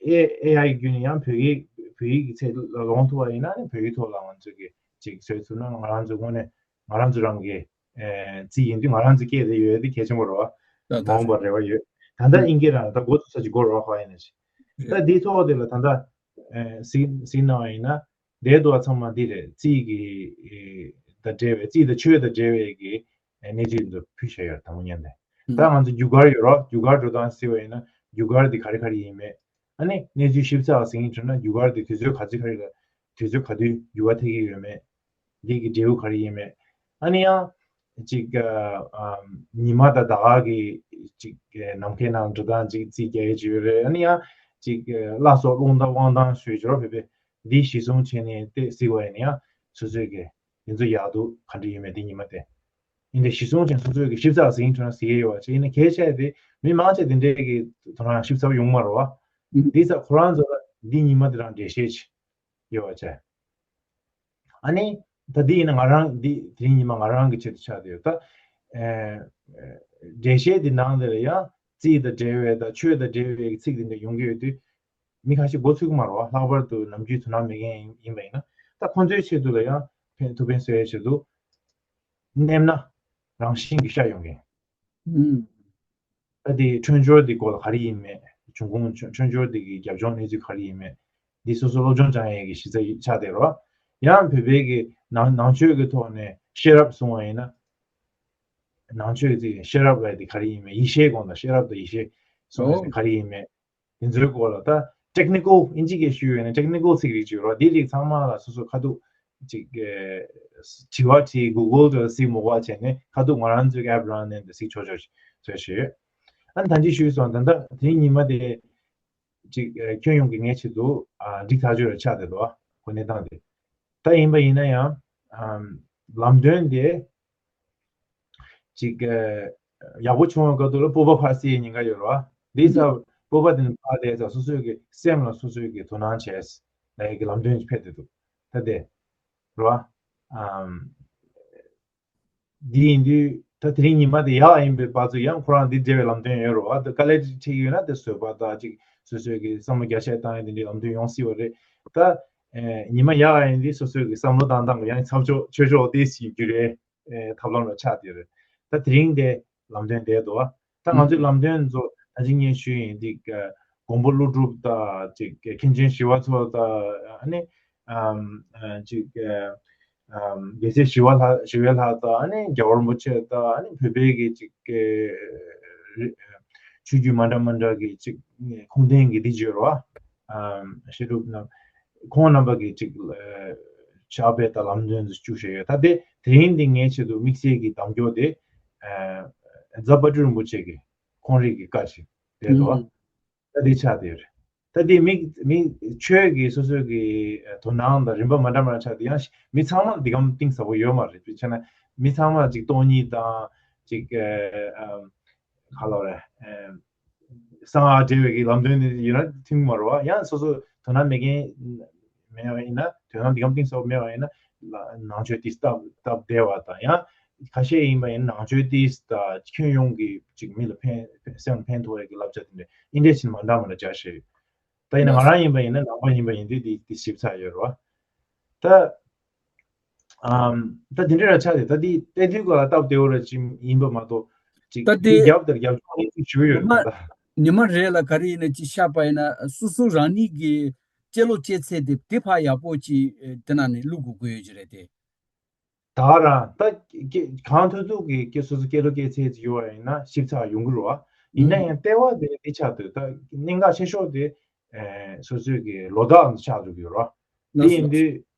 ཨེ་ཨེ་ཨའི་བརྒྱུད་ནས་ཡང་བོད་ཡིག་བོད་ཡིག་གི་ཚད་ལ་ལོངས་ཐུབ་པ་ཡིན་ན་ནི་བོད་ཡིག་ཐོག་ལ་ང་ཚོས་ཀྱི་ཅིག་བཟོ་ཐུབ་ན་ང་རང་ཚོ་དངོས་གནས་ང་རང་ཚོ་རང་གི་ཨེ་རྩིས་ཡིན་དུས་ང་རང་ཚོ་སྐད་དེ་ཡོད་དེ་གལ་ཆེན་པོ་རེད་བ། ད་ད་མ་འོངས་པར་རེད། རེ་བ་ཡོད། ད་ལྟ་ཨིན་སྐད་རང་ད་འགོ་ཚུགས་ས་ཅིག་འགོར་བ་ཧ་ཡིན་ན་ཞིག་རེད། ད་འདིའི་ཐོག་དེ་ལ་ད་ལྟ་ཨེ་གཟིགས་གཟིགས་གནང་བ་ཡིན་ན་འདས་དུ་བ་ཚང་མ་འདི་རེད། རྩིས་ཀྱི་ཨེ་ད་འབྲེལ་བའི་རྩིས་དང་ཆོས་དང་འབྲེལ་བའི་གི་ཨེ་གནས་ཚུལ་འདི་ཕུལ་བཞག་ཡོད་དང་པོ་ཉན་དེ། ད་ང་ཚོ་རྒྱུ་སྐར་ཡོད་རོགས། རྒྱུ་སྐར་འགྲོ་སྟངས་གཟིགས་པ་ཡིན་ན་རྒྱུ་སྐར་འདི་ག་རེ་ག་རེ་ཡིན་མེད། ཨ་ནི་གནས་ཚུལ་ཞིབ་ཚགས་ཟིན་གྱི་བྱུང་ན་རྒྱུ་སྐར་དེ་དུས་ཚོད་ག་ཚོད་ག་རེ་ལ་དུས་ཚོད་ག་དུས་འགྱུར་བ་ཐེབས་ཀྱི་ཡོད་མེད། འདི་གི་འབྲས་བུ་ག་རེ་ཡིན་མེད། ཨ་ནི་ཡང་ཅིག་ཨ་ཉི་མ་དང་ཟླ་བ་གི་ཅིག་ནམ་མཁའི་ནང་འགྲོ་སྟངས་ཅིག་རྩིས་རྒྱག་ཡས་ཅིག་ཡོད་རེད། ཨ་ནི་ཡང་ཅིག་བླ་སྲོག་རླུང་རྟ་དབང་ཐང་ཞུས་ཅིག་རོ་བོད་པས་འདི་གཞི་བཟུང་བྱས་ནས་བལྟས་གཟིགས་པ་ཡིན་ན་ཡང་སོ་སོའི་གི་དེ་ཚོ་ཡག་སྡུག་ག་འདྲ་ཡོད་མེད་འདི་ཉི་མ་དེ། ཡིན་ཏེ་གཞི་བཟུང་ཅན་སོ་སོའི་གི་ཞིབ་ཚགས་ཟིན་ཐུབ་ན་ཟིན་ཡོད་པ་ཅིག་ཡིན་ན་གལ་ཆེ་དེ་མི་མང་ཆེ་དེ་འདྲའི་གི་དོ་སྣང་ཞིབ་ཚགས་ཡོང་མ་རེད་བ། འདི་ཚ་ཁོ་རང་ཚོ་ལ་འདི་ཉི་མ་དེ་རང་འགྲེལ་བཤད་ཅིག་ཡོད་པ་ཅིག་ཨ་ནི་ད་འདི་ཡིན་ན་ང་རང་འདི་དེ་རིང་ཉི་མ་ང་རང་གི་ཆེད་དུ་ཆགས་བསྡད་ཡོད་ད། ཨེ་འགྲེལ་བཤད་འདི་ནང་དེ་ལ་ཡང་རྩིས་དང་འབྲེལ་བའི་དང་ཆོས་དང་འབྲེལ་བའི་ཚིག་འདི་འདྲ་ཡོང་གི་ཡོད་དུས། མི་ཁ་ཤས་མགོ་ཚོས་ཀྱི་མ་རེད་བ། ལྷག་པར་དུ་ནམ་རྒྱུན་དོ་སྣང་མེད་མཁན་ཡིན་པ་ཡིན་ན། ད་ཁོང་ཚོའི་ཆེད་དུ་ལ་ཡང་ཕན་ཐུགས་ཕན་གསོས་ཡའི་ཆེད་དུ། མནན་ན་རང་བཞིན་གྱིས་ཤར་ཡོང་མཁན། ཨུམ། ད་དེ་འཕྲོད་སྦྱོར་འདི་སྐོར་ལ་ག་རེ་ཡིན་མེད། འབྱུང་ཁུངས་འཕྲོད་འཕྲོད་སྦྱོར་འདི་གི་རྒྱབ་ལྗོངས་གནས་ཚུལ་ག་རེ་ཡིན་མེད། འདི་སོ་སོ་སློབ་སྦྱོང་སྦྱང་ཡས་ཀྱི་གཞི་རྩ་ཆགས་བསྡད་རོགས། ཡང་བོད་པའི་གི་ནང་ནང་ཆོས་ཀྱི་ཐོག་ནས་ཤེས་རབ་གསུང་བ་ཡིན་ན། ནང་ཆོས་ཀྱི་ཤེས་རབ་ལ་དེ་ག་རེ་ཡིན་མེད། ཡེ་ཤེས་དགོངས་དང་ཤེས་རབ་དང་ཡེ་ཤེས་གསུང་བ་ཡིན་ན་ག་རེ་ཡིན་མེད། དེ་ཚོའི་སྐོར་ལ་ད་ཊེག་ནི་ཀལ་ཨིན་ཇི་སྐད་ཞུས་ཡོད་ན་ཊེག་ནི་ཀལ་ཚིག་རིགས་ཅིག་ཡོད་རོགས། དེ་རིགས་ཚང་མ་ལ་སོ་སོ་ཁ་ཐུག་ཅིག་དྲི་བ་དྲིས། གུ་གལ་དུ་གཟིགས་མ་དགོས་པ་བྱས་ནས་ཁ་ཐུག་ང་རང་ཚོའི་ཨེབ་རང་ནས་འདི་གཟིགས་ཆོག་ཆོག་བཟོས་བཞག་ཡོད། ཨ་ནི་ད་ཅི་ཞུས་སོང་། ད་ལྟ་དེ་ཉི་མ་དེ་ཅིག་ཁྱོན་ཡོངས་ཀྱི་ངའི་ཆེད་དུ་འགྲིག་ཐག་ཆོད་ལ་ཆགས་བསྡད་འདུག་གོ་གནས་སྟངས་དེ། ད་ཡིན་པ་ཡིན་ན་ཡང་ལམ་སྟོན་དེ། ཅིག་ཡག་པོ་བྱུང་བའི་སྐབས་དུ་ལ་སྤོབས་པ་འཕར་སའི་ཉེན་ཁ་ཡོད་རེད་བ། འདི་ས་སྤོབས་པ་དེ་ནི་འཕར་བསྡད་ཙང་སོ་སོའི་གི་སེམས་ལ་སོ་སོའི་གི་དོ་སྣང་བྱས་ལ་ཡི་གི་ལམ་སྟོན་ཅིག་ཕེབས་བསྡད་འདུག་ད་དེ་རེད་བ། འདི་ཡིན་དུས་ད་དེ་རིང་ཉི་མ་དེ་ཡག་ཡིན་པའི་བར་དུ་ཡང་ཁོ་རང་འདི་འབྲེལ་བའི་ལམ་སྟོན་ཡོད་རེད་བ། ད་དཀའ་ལས་ཅིག་འཕྲད་ཀྱི་ཡོད་ན་དེ་བཟོད་པ་དང་ཅིག་སོ་སོའི་གི་བསམ་བློ་རྒྱ་ཆེ་བཏང་ཡ་དེ་འདྲའི་ལམ་སྟོན་ཡོང་སྲིད་པ་རེད། ད་ཉི་མ་ཡག་ཡིན་དུས་སོ་སོའི་གི་བསམ་བློ་བཏང་སྟངས་ལ་ཡང་ཚབ་ཆོག་ཆོས་ཕྱོགས་དེ་ཞིག་རྒྱུ་རེད། ཐབས་ལམ་ལ་ཆགས་བསྡད་རེད། ད་དེ་རིང་དེ་ལམ་སྟོན་བསྡད་འདུག་ད་ང་ཚོའི་ལམ་སྟོན་ཚོ་ད་ཅི་ངས་ཞུས་ཡིན་འདི་མགོན་པོ་ཀླུ་སྒྲུབ་དང་ཅིག་མཁན་ཆེན་ཞི་བ་འཚོ་དང་ཨ་ནི་ཅིག་རྒྱལ་སྲས་ཞི་བ་ལྷ་ཞི་བའི་ལྷ་དང་ཨ་ནི་རྒྱལ་བ་རིན་པོ་ཆེ་དང་ཨ་ནི་བོད་པའི་གི་ཅིག་ཆོས་བརྒྱུད་མ་འདྲ་མ་འདྲ་གི་ཅིག་ཁུངས་ལྡན་གི་འདི་བརྗོད་རོགས། བཤད་སྒྲུབ་རྣམས་ཁོང་རྣམ་པ་གིས་ཅིག་ཕྱག་དཔེ་དང་ལམ་སྟོན་དུ་བཅུག་བཞག་ཡོད། ད་དེ་དེ་རིང་འདི་ངའི་ཆེད་དུ་དམིགས་བསལ་གྱི་གདམ་སྐྱོར་དེ་རྫ་དཔལ་སྤྲུལ་རིན་པོ་ཆེ་གི་ཁོང་རིགས་ཀྱི་བཀའ་ཞིག་དེ་རེད་བ། ད་དེ་ཆགས་དེ་རེད། ད་དེ་མི་མི་ཆོས་ཀྱི་སོ་སོའི་གི་དོ་སྣང་དང་རིམ་པ་མ་འདྲ་མ་འདྲ་ཆགས་དེ་ཡང་མི་ཚང་མ་འདི་གམ་གཏིང་ཟབ་པོ་ཡོད་མ་རེད། དཔེ་བྱས་ན་མི་ཚང་མ་ཅིག་སྟོང་ཉིད་དང་ཅིག་ག་ལ་རེད། གསང་སྔགས་འབྲེལ་བའི་གི་ལམ་སྟོན་ནི་ཡིན་ན་མཐུན་མ་རེད་བ། ཡང་སོ་སོ་དོ་སྣང་མེད་མཁན་མེད་པ་ཡིན་ན་དོ་སྣང་འདི་གམ་གཏིང་ཟབ་མེད་པ་ཡིན་ན་ནང་ཆོས་ཏིས་སྟབས་སྟབས་བདེ་བ་དང་ཡང་ཁ་ཤས་ཡིན་པ་ཡིན་ན་ནང་ཆོས་ཏིས་དང་ཁྱོན་ཡོངས་ཀྱི་ཅིག་མི་ལ་ཕན་སེམས་ཕན་ཐོགས་ཡ་གི་བསླབ་བྱ་དེ་འདྲ་ཨིན་འདྲས་ཕྱིན་མ་འདྲ་མ་འདྲ་སྦྱར་བཞག་ཡོད། ད་ཡིན་ན་ང་རང་ཡིན་པ་ཡིན་ན་ནང་པ་ཡིན་པ་ཡིན་དུས་དེ་དེ་ཞིབ་ཚགས་ཡོད་རེད་བ། ད་ཨམ། ད་དེ་འདྲ་ར་ཆགས་ཏེ་ད་དེ་ལྟ་དུས་ག་ལ་སྟབས་བདེ་བོ་ར་ཅིག་ཡིན་པ་མ་གཏོགས་ཅིག་ད་དེ་དེ་རྒྱབ་དང་རྒྱབ་ལྗོངས་ནས་ཅིག་ཞུ་ཡོད་ཉི་མ་རེད་ད། ཉི་མ་རེ་ལ་ག་རེ་ཡིན་ན་ཅིག་བཤད་པ་ཡིན་ན་སོ་སོ་རང་ཉིད་ཀྱི་སྐྱེ་ལོ་སྐྱེ་ཚད་དེ་དེ་ཕར་ཡག་པོ་ཅིག་དེ་ནང་ནས་བླུག་དགོས་ཀྱི་རེད་དེ། ད་ག་རང་ད་སྐྱེ་གང་ཐུབ་ཐུབ་ཀྱི་སྐྱེ་སོ་སོ་སྐྱེ་ལོ་སྐྱེ་ཚད་ཅིག་ཡོད་པ་ཡིན་ན་ཞིབ་ཚགས་ཡོང་གི་རེད་བ། ཡིན་ན་ཡང་ལྟེ་བ་དེ་དེ་ཆགས་འདུག་ད་གནད་འགག་ཆེ་ཤོས་དེ་སོ་སོའི་གི་ལོ་རྟགས་ཆགས་འགྲོ་གི་ཡོད་རེད་བ། དེ་ཡིན་དུས་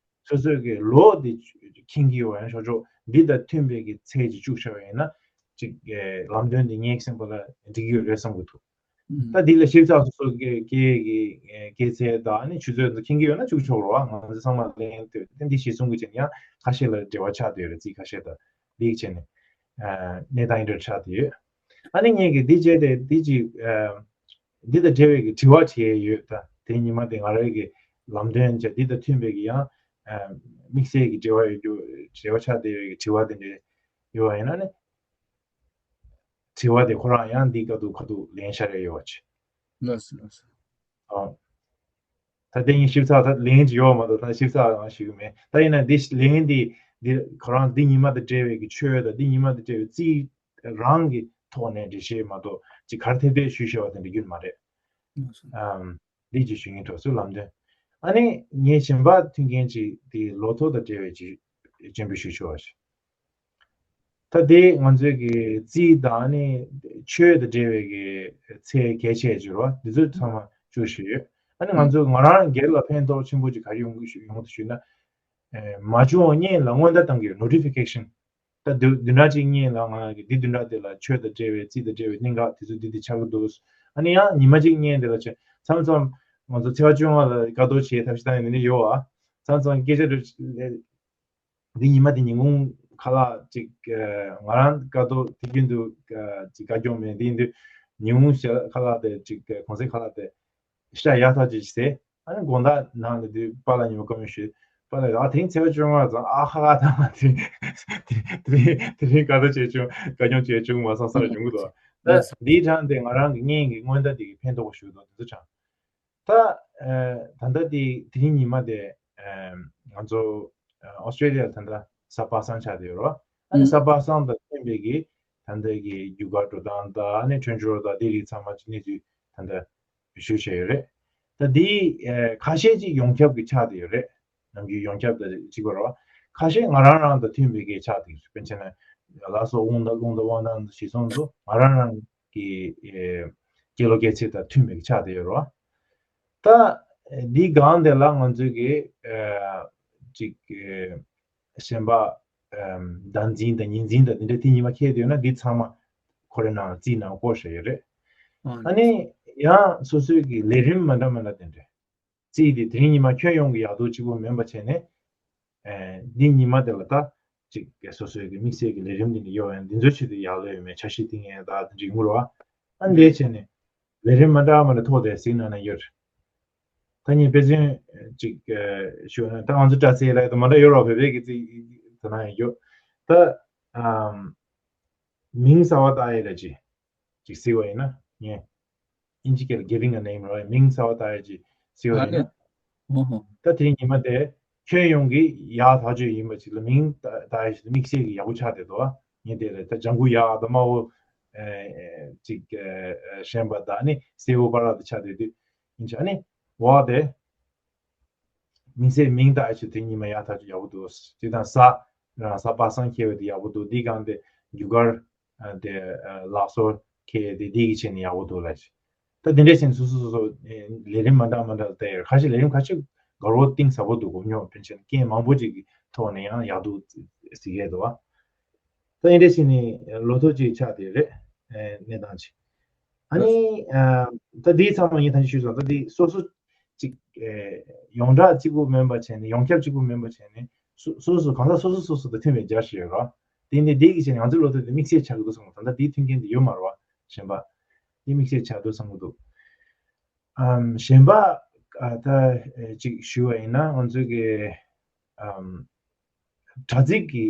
སོ་སོའི་གི་ལོ་དེ་འཁྱེར་གྱི་ཡོད་པ་ཡང་ཆོག་ཆོག་འདི་དང་མཐུན་པའི་གི་ཚད་ཅིག་བཅུག་བཞག་པ་ཡིན་ན་ཅིག་ལམ་སྟོན་དེ་ངའི་སེམས་པ་ལ་འགྲིག་གི་ཡོད་རེད་བསམ་གྱི་འདུག་ད་འདི་ལ་ཞིབ་ཚགས་སོ་སོ་སྐད་སྐད་ཀྱི་སྐད་ཚད་དང་ནི་ཆུ་ཚོད་འདི་མཁྱེན་གྱི་ཡོད་ན་བཅུག་ཆོག་རོགས། ང་ཚོ་ཚང་མ་ལེན་ཐུབ་དེ་འདི་གཞི་བཟུང་གི་བྱས་ན་ཡང་ཁ་ཤས་ལ་འབྲེལ་བ་ཆགས་བསྡད་ཡོད་རེད། རྩིས་ཁ་ཤས་དང་འདི་གི་བྱས་ནས་གནས་སྟངས་འདི་འདྲ་ཆགས་བསྡད་ཡོད། ཨ་ནི་ངས་ཀྱི་འདི་བྱས་ཏེ་འདི་ཅིག་འདི་དང་འབྲེལ་བའི་གི་དྲི་བ་དྲིས་ཡས་ཡོད། ད་དེ་ཉི་མ་དེ་ང་རང་གི་ལམ་སྟོན་བྱས་འདི་དང་མཐུན་པའི་གི་ཡང་དམིགས་བསལ་གྱི་འབྲེལ་བ་ཡོད་རྒྱུ་འབྲེལ་བ་ཆགས་བསྡད་པའི་གི་དྲི་བ་དེ་འདྲ་ཡོད་པ་ཡིན་ན་ནི། དྲི་བ་དེ་ཁོ་རང་ཡང་འདི་ཁ་ཐུག་ཁ་ཐུག་ལན་ཤར་ཡ་ཡོད་པ་ཅིག་ལགས་སོ་ལགས་སོ། ཨ། ད་ལྟ་ངས་ཞིབ་ཚགས་ད་ལན་ཅིག་ཡོད་མ་གཏོགས་ད་ཞིབ་ཚགས་ཡང་ཞུ་གི་མེད། ད་ཡིན་ན་འདི་ལན་འདི་འདི་ཁོ་རང་འདི་ཉི་མ་དང་འབྲེལ་བའི་གི་ཆོས་དང་འདི་ཉི་མ་དང་འབྲེལ་བའི་རྩིས་རང་གི་ཐོག་ནས་འགྲེལ་བཤད་མ་གཏོགས་ཅིག་གར་ཐེབས་ཐེབས་ཞུས་བཞག་པ་དེ་འདྲ་རྒྱུན་མ་རེད། ལགས་སོ། ཨམ། འདི་ཅིག་ཞུ་ངེས་གྲོགས་ཚོའི་ལམ་སྟོན། ཨ་ནི་ངས་གཞན་པ་མཐུན་རྐྱེན་ཅིག་འདི་ལོ་ཐོ་དང་འབྲེལ་བའི་ཅིག་སྤྱན་འབུལ་ཞུ་ཆོག་པ་ཞིག་ད་དེ་ང་ཚོའི་གི་རྩིས་དང་ནི་ཆོས་དང་འབྲེལ་བའི་གི་ཚད་གལ་ཆེ་བྱུར་བ་འདི་ཚོ་ཚང་མ་བཅུག་བཞིན་ཡོད། ཨ་ནི་ང་ཚོ་ང་རང་སྒེར་ལ་ཕན་ཐོགས་ཆེན་པོ་ཅིག་ག་རེ་ཡོང་གི་ཡོང་དུ་ཞུས་ན། མ་བྱུང་བ་སྔོན་ལ་སྔོན་བརྡ་བཏང་གི་ཡོད། Notification། ད་བདུན་བདུན་ཕྲག་གཅིག་སྔོན་ལ་ང་རང་གི་འདི་བདུན་ཕྲག་དེ་ལ་ཆོས་དང་འབྲེལ་བའི་རྩིས་དང་འབྲེལ་བའི་གནད་འགག་དེ་ཚོ་འདི་འདི་ཆགས་ཀྱི་འདུག་ཨ་ནི་ཡང་ཉི་མ་གཅིག་སྔོན་དེ་ལ་ཆེ་མཚམས་མཚམས་ང་ཚོ་ཚེས་པ་བཅོ་ལྔ་ལ་དགའ་སྟོན་བྱེད་ཐབས་ཤེས་བཏང་ཡོད་ནི་ཡོད་ཨ། མཚམས་མཚམས་སྐད་ཆ་འདྲ་འདི་ཉི་མ་དེ་ཉིན་གུང་ཁ་ལག་ཅིག་ང་རང་དགའ་སྟོན་དེ་རྒྱུན་དུ་ཅིག་དགའ་སྐྱོང་མེད་དེ་ཡིན་དུས་ཉིན་གུང་ཞལ་ཁ་ལག་དེ་ཅིག་གུང་སེང་ཁ་ལག་དེ་ཤ་ཡག་ཐག་ཅིག་ཟས། ཨ་ནི་དགོང་དག་ནང་ལ་དུས་པཱ་ལགས་ཉིན་མོ་བཀའ་མོལ་ཞུས། པཱ་ལགས་ཨ་དེ་རིང་ཚེས་པ་བཅོ་ལྔ་ཙང་ཨ་ཧ་ཧ་ཐང་ལ་དེ་དེ་དེ་རིང་དགའ་ཐག་བྱས་བྱུང་དགའ་སྐྱོང་བྱས་བྱུང་མ་སང་སང་ར་བྱུང་གི་འདུག་ད་འདིའི་གྲངས་དེ་ང་རང་གི་སྔོན་གྱི་སྔོན་བརྡ་དེ་གི་ཕན་ཐོགས་པ་ཞུ་འདུག་དེ་ཚོ་གྲངས། ད། ད་ལྟ་དེ་དེ་རིང་ཉི་མ་དེ་ང་ཚོ་ཨོ་སི་ཀྲེ་ལི་ཡ་ད་ལྟ་གཟའ་པ་སངས་ཆགས་བསྡད་ཡོད་རེད་བ། ཨ་ནི་གཟའ་པ་སངས་དང་མཐུན་པའི་གི་ད་ལྟ་གི་རྒྱུ་སྐར་འགྲོ་སྟངས་དང་ཨ་ནི་འཕྲོད་སྦྱོར་དང་དེ་རིགས་ཚང་མ་ཅིག་གནས་ཚུལ་ད་ལྟ་ཞུ་བྱས་ཡོད་རེད། ད་དེ་ཁ་ཤས་ཅིག་ཡོངས་ཁྱབ་ཀྱི་ཆགས་བསྡད་ཡོད་རེད། ནམ་རྒྱུན་ཡོངས་ཁྱབ་དང་གཅིག་པ་རེད་བ། ཁ་ཤས་ང་རང་རང་དང་མཐུན་པའི་གི་ཆགས་བསྡད་ཡོད་རེད། དཔེར་བྱས་ན་ལགས་སོ་དབང་དང་རླུང་དང་དབང་ཐང་དང་ཞེས་སོགས་ཚོ་ང་རང་རང་གི་སྐྱེས་ལོ་སྐྱེས་ཚེས་དང་མཐུན་པའི་གི་ཆགས་བསྡད་ཡོད་རེད་བ། ད་འདི་སྒང་དེ་ལ་ང་ཚོས་ཀྱི་ཅིག་གཞན་པ་ཟླ་འཛིན་དང་ཉི་འཛིན་དང་འདི་འདྲ་དེ་ཉི་མ་ཁེལ་དུས་ན་འདི་ཚང་མ་ཁོ་རའི་ནང་ལ་རྩིས་ནང་བཀོད་བཞག་ཡོད་རེད། ཨ་ནི་ཡང་སོ་སོའི་གི་ལས་རིམ་མ་འདྲ་མ་འདྲ་དེ་འདྲ་རྩིས་དེ་དེ་རིང་ཉི་མ་ཁྱོན་ཡོངས་ཀྱི་ཡག་སྡུག་གཅིག་པོ་མིན་པ་བྱས་ནས་འདི་ཉི་མ་དེ་ལ་ད་ཅིག་སོ་སོའི་གི་དམིགས་བསལ་གི་ལས་རིམ་འདི་འདྲ་ཡོད་ཡང་འདི་ཚོའི་ཆེད་དུ་ཡག་ལོས་ཡོད་མེད་འཆར་གཞི་འདི་ངས་ད་འདི་འདྲ་ཡོང་རོགས། ཨ་འདི་བྱས་ནས་ལས་རིམ་མ་འདྲ་མ་འདྲ་ཐོག་དེ་གཟིགས་གནང་ན་ཡོད། ད་ངས་དཔེ་མཚོན་ཅིག་ཞུ་ན་ད་ང་ཚོ་དྲ་ཚིགས་ལ་ད་མ་འདྲ་ཡོད་རོགས་བོད་པའི་གི་ཚིག་ད་ན་ཡོད་ད། མིང་གསར་པ་བཏགས་ཡས་ལ་ཅི་ཅིག་གཟིགས་པ་ཡིན་ན་ངས་ཨིན་ཇི་སྐད་ལ་giving a name རོགས་མིང་གསར་པ་བཏགས་ཡས་ཅིག་གཟིགས་པ་ཡིན་ན། ད་དེ་ཉི་མ་དེ་ཁྱོན་ཡོངས་ཀྱི་ཡག་ཐག་ཆོད་ཡིན་པ་ཅིག་ལ་མིང་བཏགས་ཡས་ཅིག་དམིགས་བསལ་གྱི་ཡག་པོ་ཆགས་བསྡད་འདུག་ངས་དེ་ལ་ད་ལྗང་གུ་ཡག་དང་དམར་པོ་ཅིག་ཧྲེང་བ་དང་ནི་སེར་པོ་པ་ར་དུ་ཆགས་བསྡད་དུས་ཡིན་ཆ་ནི་འོག་དེ། མིང་ཚེ་མིང་བཏགས་ཡས་ཆུ་དེ་ཉི་མ་ཡག་ཐག་ཆོད་ཡག་པོ་འདུག་དེ་དང་གཟའ་རང་གཟའ་པ་སངས་ཁེལ་བ་དེ་ཡག་པོ་འདུག་འདི་གང་དེ་རྒྱུ་སྐར་དེ་ལག་སོར་ཁེལ་དེ་འདི་གི་ཆེད་ནས་ཡག་པོ་འདུག་ལ་ད་དེ་འདྲའི་ཆེད་ནས་སོ་སོ་སོ་སོ་ལས་རིམ་མ་འདྲ་མ་འདྲ་བལྟས་ཡོད། ཁ་ཤས་ལས་རིམ་ཁ་ཤས་དགའ་རོགས་གཏིང་ཟབ་པོ་འདུག་གོ་ཉོ་ཕན་ཆད་རྐྱེན་མང་པོ་ཅིག་གི་ཐོག་ནས་ཡང་ཡག་འདུག་ཟེར་གྱི་འདུག་བ། ད་དེ་འདྲའི་ཆེད་ནས་ལོ་ཐོ་ཅིག་ཆགས་དེ་རེད། གནས་སྟངས་ཅིག་ཨ་ནི་ད་འདིའི་ཚང་མ་ངས་ད་ཅི་ཞུས་སོང་ད་འདི་སོ་སོ། ཅིག་ཡོངས་གྲགས་གཅིག་པུ་མིན་པ་བྱས་ནས་ཡོངས་ཁྱབ་གཅིག་པུ་མིན་པ་བྱས་ནས་སོ་སོ་སོ་གང་ཟག་སོ་སོ་སོ་སོ་དང་མཐུན་པའི་རྒྱ་ཞིག་ཡོད་རོགས། དེ་ནས་དེ་གི་ཆེད་ནས་ང་ཚོའི་ལོ་ཐོ་དེ་དམིགས་བསལ་ཆགས་ཀྱི་འདུག་བསམ་གི་འདུག་ད་ལྟ་དེའི་མཐུན་རྐྱེན་དེ་ཡོད་མ་རེད་བ་གཞན་པ། དེ་དམིགས་བསལ་ཆགས་འདུག་བསམ་གི་འདུག་ཨམ་གཞན་པ་ད་ཅིག་ཞུ་བ་ཡིན་ན་ང་ཚོའི་གི་ཨམ། དྲ་ཚིགས་ཀྱི་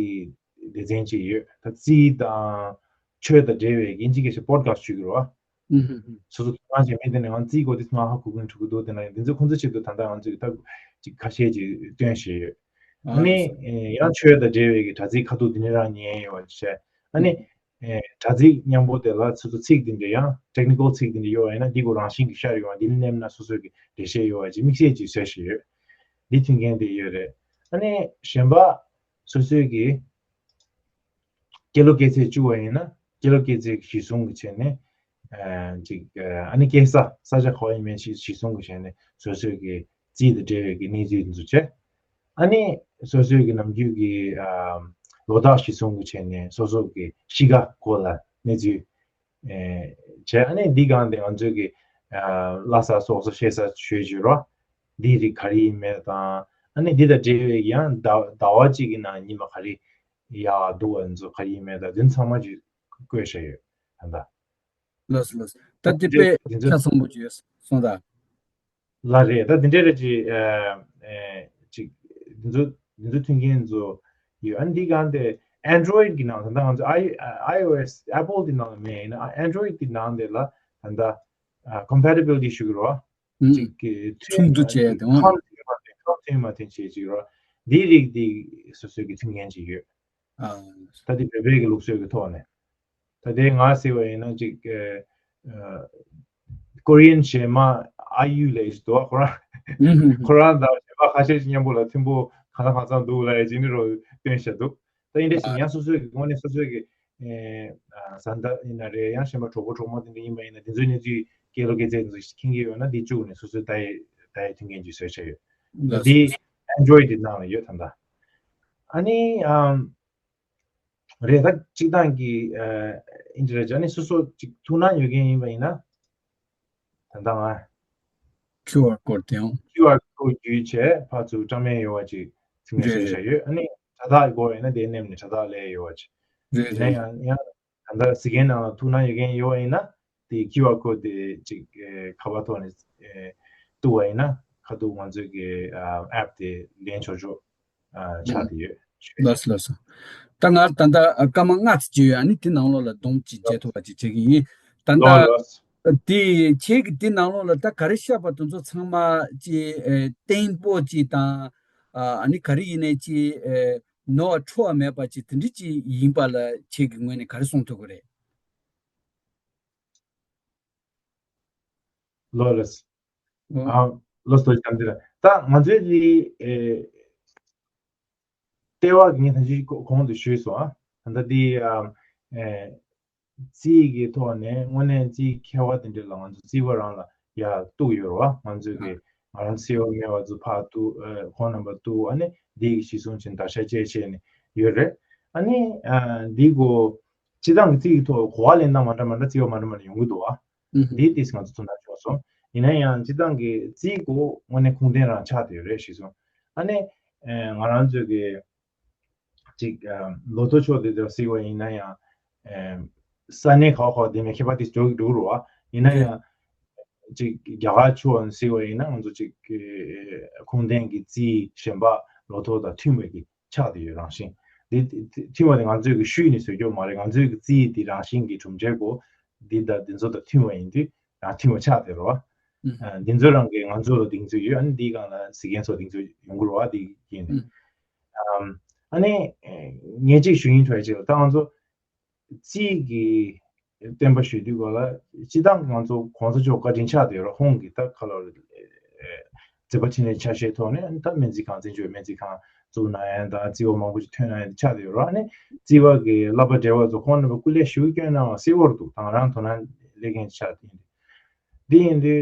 སྡེ་ཚན་ཅིག་ཡོད། ད་རྩིས་དང་ཆོས་དང་འབྲེལ་བའི་དབྱིན་ཇི་སྐད་ཆ་པོ་ཌི་ཁ་སི་ཊི་ཞུ་གི་རེད་བ། སོ་སོ་ཐོག་མར་བྱས་མི་དེ་ནས་ང་རྩིས་སྐོར་དེ་ཚོ་མ་ཧ་གོ་གི་འགྲོ་གི་འདུག་དེ་ན་ཡང་དེ་ཚོ་ཁོང་ཚོ་ཆེད་དུ་ད་ལྟ་ང་ཚོས་ད་ཅིག་ཁ་ཤས་ཅིག་སྟོན་བཞིན་ཡོད། ཨ་ནི་ཡང་ཆོས་དང་འབྲེལ་བའི་གི་དྲ་ཚིགས་ཁ་ཐུག་དེ་ནས་རང་ཉན་ཡོད་བ་བྱས་ཨ་ནི། དྲ་ཚིགས་མཉམ་པོ་དེ་ལ་ཚོ་ཚོ་ཚིག་དེ་འདྲ་ཡང་ཊེག་ནི་ཀལ་ཚིག་དེ་འདྲ་ཡོད་པ་ཡིན་ན་འདི་གོ་རང་བཞིན་གྱི་ཤར་ཡོང་བ་འདི་ནི་མནན་ན་སོ་སོའི་གི་འགྲེལ་བཤད་ཡོད་པ་ཅིག་དམིགས་བསལ་ཅིག་བཟོས་བཞིན་ཡོད། འདི་མཐུན་རྐྱེན་དེ་ཡོད་རེད། ཨ་ནི་གཞན་པ་སོ་སོའི་གི་སྐྱེས་ལོ་སྐྱེས་ཚེས་བཅུག་པ་ཡིན་ན་སྐྱེས་ལོ་སྐྱེས་ཚེས་གཞི་བཟུང་གི་བྱས་ནས་ཅིག་ཨ་ནི་སྐྱེས་ས་ས་ཆ་ག་བ་ཡིན་མིན་ཞིག་གཞི་བཟུང་གི་བྱས་ནས་སོ་སོའི་གི་རྩིས་དང་འབྲེལ་བའི་གི་གནས་ཚུལ་འདི་ཚོ་བྱས། ཨ་ནི་སོ་སོའི་གི་ནམ་རྒྱུན་གི་ལོ་རྟགས་གཞི་བཟུང་གི་བྱས་ནས་སོ་སོ་གི་གཤིས་ཀ་སྐོར་ལ་གནས་ཚུལ་ ཨེ་བྱས། ཨ་ནི་འདི་སྒང་དེ་ང་ཚོས་ཀྱི་ཨ་བླ་གཟའ་སོགས་སུ་ཤེས་ས་ཞུས་བྱས་རོ། འདི་རིགས་ག་རེ་ཡིན་མེད་དང་། ཨ་ནི་འདི་དང་འབྲེལ་བའི་ཡང་ཟླ་ཟླ་བ་གཅིག་གི་ནང་ཉི་མ་ག་རེ་ཡག་འདུག་བ། འདི་ཚོ་ག་རེ་ཡིན་མེད་དང་འདི་ཚང་མ་ཅིག་བཀོད་བཞག་ཡོད་ད་ལྟ། ལགས་སོ་ལགས་སོ། ད་འདི་དཔེ་འདི་ཚོ་ཆ་ཚང་པོ་ཅིག་ཡོད་སོང་ད། ལགས་རེད། ད་འདི་འདྲ་རེད་ཅིག་ཨ་ཨེ་ཅིག་འདི་ཚོ་འདི་ཚོ་མཐུན་རྐྱེན་ཚོ་ཡོད། ཨ་ནི་འདི་སྒང་དེ་Android་གི་ནང་ད་ལྟ་ང་ཚོ་I- iOS Apple་གི་ནང་ལ་མེད། ཡིན་ན་Android་གི་ནང་དེ་ལ་ད་ལྟ་ཨ་compatibility་ཞུ་གི་རོ། ཨུམ། ཅིག་གི་མཐུན་འདུ་བྱས་ཡ་དེ་འོང་། ཁམས་མཐུན་མ་མཐུན། ཁམས་མཐུན་མ་མཐུན་བྱས་ཅིག་རོ། འདི་རིགས་འདི་སོ་སོའི་གི་མཐུན་རྐྱེན་ཅིག་ཡོད། ཨ། ད་འདི་བོད་པའི་གི་ལུགས་སྲོལ་གི་ཐོག་ནས། ད་ལྟའི་ང་ཟེར་བ་ཡིན་ན་ཅིག་ཨ་ཨ་ཀོ་རི་ཡན་གཞས་མ་ཨ་ཡུ་ལབ་ཅིག་འདུག་ཨ། ཁོ་རང་ཨུ་ཧུ་ཧུ། ཁོ་རང་དང་གཞས་མ་ཁ་ཤས་ཅིག་མཉམ་པོ་ལ་ཐིམ་པོ་གང་ལ་གང་འཚམ་འདུག་ལབ་ཡ་ཅིག་ནི་རོ་སྟོན་བཞག་འདུག་ད་ཡིན་འདྲ་ཞིག་ཡང་སོ་སོའི་གི་དངོས་གནས་སོ་སོའི་གི་ཨེ་ཨ་བཟའ་ཟླ་ཡིན་ན་རེད། ཡང་གཞན་པ་གྲོགས་པོ་གྲོགས་མོ་དེ་འདྲ་ཡིན་པ་ཡིན་ན་དེ་ཚོའི་གནས་ཚུལ་སྐད་ལོ་སྐད་ཚེགས་དེ་ཚོ་མཁྱེན་གྱི་ཡོད་ན་དེ་བཅུག་ནས་སོ་སོའི་ད་ཡི་ད་ཡི་མཐུན་རྐྱེན་ཅིག་བཟོས་བྱས་ཡོད། ལགས་སོ། འདི་Android་དེ་ནང་ལ་ཡོད་ད་ལྟ། ཨ་ནི་ཨམ་རེད། ད་སྤྱིར་བཏང་གི་ཨ་ཨིན་ཇི་རེད། ཨ་ནི་སོ་སོ་ཅིག་ཐུགས་སྣང་ཡོད་མཁན་ཡིན་པ་ཡིན་ན་ད་ལྟ་ང་QR code་དེའང་། QR code་བརྒྱུད་བྱས་ཕར་ཚུར་སྐྲ་མེད་ཡོད་པ་ཅིག་མཚན་རེད་བྱས་རེད། བཞག་ཡོད། ཨ་ནི་དྲ་ཐག་དགོས་ཡིན་ན་དེ་མནན་ནས་དྲ་ཐག་ལས་ཡོད་པ་ཅིག་རེད་ཡིན་ན་རེད། ཡང་ཡང་ད་ལྟ་གཟིགས་མཁན་ནང་ལ་ཐུགས་སྣང་ཡོད་མཁན་ཡོད་པ་ཡིན་ན་དེ་QR code་དེ་ཅིག་ཨེ་ཁ་པར་ཐོག་ནས་ཨེ་བཏུག་པ་ཡིན་ན་ཁ་ཐུག་ང་ཚོའི་གི་ཨ་app་དེ་ལེན་ཆོག་ཆོག་ཨ་ཆགས་ཨུམ། བསྡད་ཡོད། ལགས་སོ་ལགས་སོ། ད་ང་ད་ལྟ་སྐར་མ་ལྔ་ཙམ་ཅིག་ཡོད། ཨ་ནི་དེ་ནང་ལོགས་ལ་སྡོམ་ཅིག་བྱེད་ཐུབ་པ་ཅིག་བྱེད་ཀྱི་ཡིན། ད་ལྟ་ལགས་ལགས། དེ་ཁྱེད་ཀྱིས་དེ་ནང་ལོགས་ལ་ད་ག་རེ་བཤད་པ་དེ་ཚོ་ཚང་མ་ཅིག་ཨེ་བརྟན་པོ་ཅིག་དང་ཨ་ནི་ག་རེ་ཡིན་ནའི་ཅིག་ཨེ་ནོར་བ་འཁྲུལ་བ་མེད་པ་ཅིག་དེ་འདྲ་ཅིག་ཡིན་པ་ལ་ཁྱེད་ཀྱི་ངོས་ནས་ག་རེ་གསུང་ཐུབ་ཀྱི་རེད། ལགས་ལགས། ཨ་ལགས་སོ། བྱམས་བརྩེ་ལགས། ད་ང་ཚོའི་འདི་ཨེ་ལྟེ་བ་གི་ངས་ད་ཅི་གོང་དུ་ཞུས་སོང་ཨ། ད་ལྟ་འདི་ཨ་ཨེ་རྩིས་ཀྱི་ཐོག་ནས་དངོས་གནས་རྩིས་མཁས་པ་དེ་འདྲ་ལ་ང་ཚོ་རྩིས་པ་རང་ལ་ཡར་གཏུགས་ཡོད་རེད་བ། ང་ཚོས་ཀྱི་ང་རང་རྩིས་པ་མེད་པ་ཚོ་ཕར་གཏུགས། ཨ་ཁོང་རྣམ་པ་གཏུགས། ཨ་ནི་འདི་གི་གཞི་བཟུང་བྱས་ནས་བརྡར་ཤ་བཅད་བྱས་ནས་ཡོད་རེད། ཨ་ནི་ཨ་འདི་གོ་སྤྱི་བཏང་གི་རྩིས་ཀྱི་ཐོག་གོ་བ་ལེན་སྟངས་མ་འདྲ་མ་འདྲ་རྩིས་པ་མ་འདྲ་མ་འདྲ་ཡོང་གི་འདུག་བ། ཨུ་ཧུ། འདི་ཏིས་ང་ཚོ་ཐུགས་སྣང་བྱུང་སོང་། ཡིན་ན་ཡང་སྤྱི་བཏང་གི་རྩིས་གོ་དངོས་གནས་ཁུངས་ལྡན་རང་ཆགས་བསྡད་ཡོད་རེད་གཞི་བཟུང་། ཨ་ནི་ཨ་ང་རང་ཚོས་ཀྱི་ཅིག་ཨ་ལོ་ཐོ་ཕྱོགས་དེ་ལྟར་གཟིགས་པ་ཡིན་ན་ཡང་ཨ་ས་གནས་ཁག་ཁག་དེ་མིན་ཁྱད་པར་དེ་འགྲོ་འགྲོ་གི་རེད་བ། ཡིན་ན་རེད། ཡང་ཅིག་རྒྱ་གར་ཕྱོགས་གཟིགས་པ་ཡིན་ན་ང་ཚོ་ཅིག་ཨ་ཁུངས་ལྡན་གྱི་རྩིས་གཞན་པ་ལོ་ཐོ་དང་མཐུན་པའི་གི་ཆགས་བསྡད་ཡོད་རང་བཞིན། འདི་མཐུན་པ་དེ་ང་ཚོས་ཀྱི་ཤུལ་ནས་བཟོས་རྒྱུ་མ་རེད། ང་ཚོས་ཀྱི་རྩིས་དེ་རང་བཞིན་གྱི་གྲུབ་འབྲས་གོ་འདི་དང་འདི་ཚོ་དང་མཐུན་པ་ཡིན་དུས་རང་མཐུན་པ་ཆགས་བསྡད་རེད་བ། ཨ་འདི་ཚོ་རང་གི་ང་ཚོ་ལ་གདེང་ཚོད་ཡོད། ཨ་ནི་འདིའི་སྒང་ལ་གཟིགས་མཁན་ཚོ་གདེང་ཚོད་ཡོང་གི་རེད་བ། འདི་ཡིན་ནས། ཨམ་ཨ་ནི་ངས་གཅིག་ཞུ་སྙིང་བྲོ་བ་ཅིག་ལ་ད་ང་ཚོ་རྩིས་ཀྱི་བསྟན་པ་ཞུ་དུས་ག་ལ་སྤྱི་བཏང་ང་ཚོ་གོང་ས་མཆོག་བཀའ་དྲིན་ཆགས་བསྡད་ཡོད་རེད། ཁོང་གིས་ད་ག་ལ་མཛད་པ་འཕྲིན་ལས་ཆ་ཤས་ཐོག་ནས་ད་སྨན་རྩིས་ཁང་བཙན་བྱོལ་སྨན་རྩིས་ཁང་བཙུགས་གནང་ཡ་དང་རྩིས་པ་མང་པོ་ཞིག་ཐོན་གནང་ཡ་ཆགས་བསྡད་ཡོད་རེད། ཨ་ནི་རྩིས་པ་གི་བསླབ་པ་འབྲེལ་བ་ཚོ་ཁོང་རྣམ་པ་སྐུ་ལས་ཞུ་སྐྱོན་གནང་བ་གསལ་བོར་འདུག་དང་རང་དོ་སྣང་སླེབས་མཁན་ཆགས་བསྡད་ཡོད། འདི་ཡིན་དུས་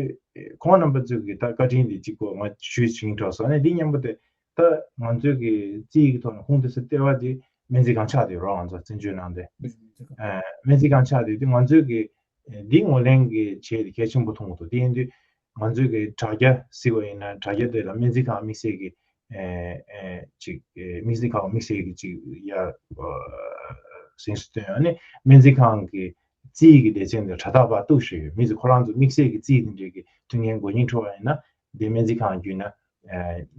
ཁོང་རྣམ་པ་ཚོས་ཀྱི་ད་བཀའ་དྲིན་འདི་གཅིག་པོ་ང་ཞུས་ཕྱིན་གྲོགས་སོ། ཨ་ནི་འདི་མཉམ་པོ་དེ་ད་ང་ཚོས་ཀྱི་རྩིས་ཀྱི་ཐོག་ནས་ཁུངས་འདུས་སེ་ལྟེ་བ་དེ་སྨན་རྩིས་ཁང་ཆགས་བསྡད་ཡོད་རེད། ང་ཚོ་བཙན་བྱོལ་ནང་དེ་སྨན་རྩིས་ཁང་ཆགས་བསྡད་དུས་ང་ཚོས་ཀྱི་འདི་ངོས་ལེན་གྱི་བྱེད་དེ་གལ་ཆེན་པོ་མཐོང་གི་འདུག་དེ་ཡིན་དུས་ང་ཚོས་ཀྱི་དྲ་རྒྱ་གཟིགས་པ་ཡིན་ན་དྲ་རྒྱ་དེ་ལ་སྨན་རྩིས་ཁང་དམིགས་བསལ་གྱི་ཅིག་དམིགས་བསལ་ཁང་དམིགས་བསལ་གྱི་ཅིག་ཡ་ཟིན་སུ་སྟོན། ཨ་ནི་སྨན་རྩིས་ཁང་གི་རྩིས་ཀྱི་སྡེ་ཚན་དེ་དྲ་ཐག་པར་གཏུགས་བཞག་ཡོད། མི་ཚོ་ཁོ་རང་ཚོ་དམིགས་བསལ་གྱི་རྩིས་དེ་འདྲའི་གི་མཐུན་རྐྱེན་དགོས་ཉེན་འཕྲོ་བ་ཡིན་ན་དེ་སྨན་རྩིས་ཁང་བརྒྱུད་ན་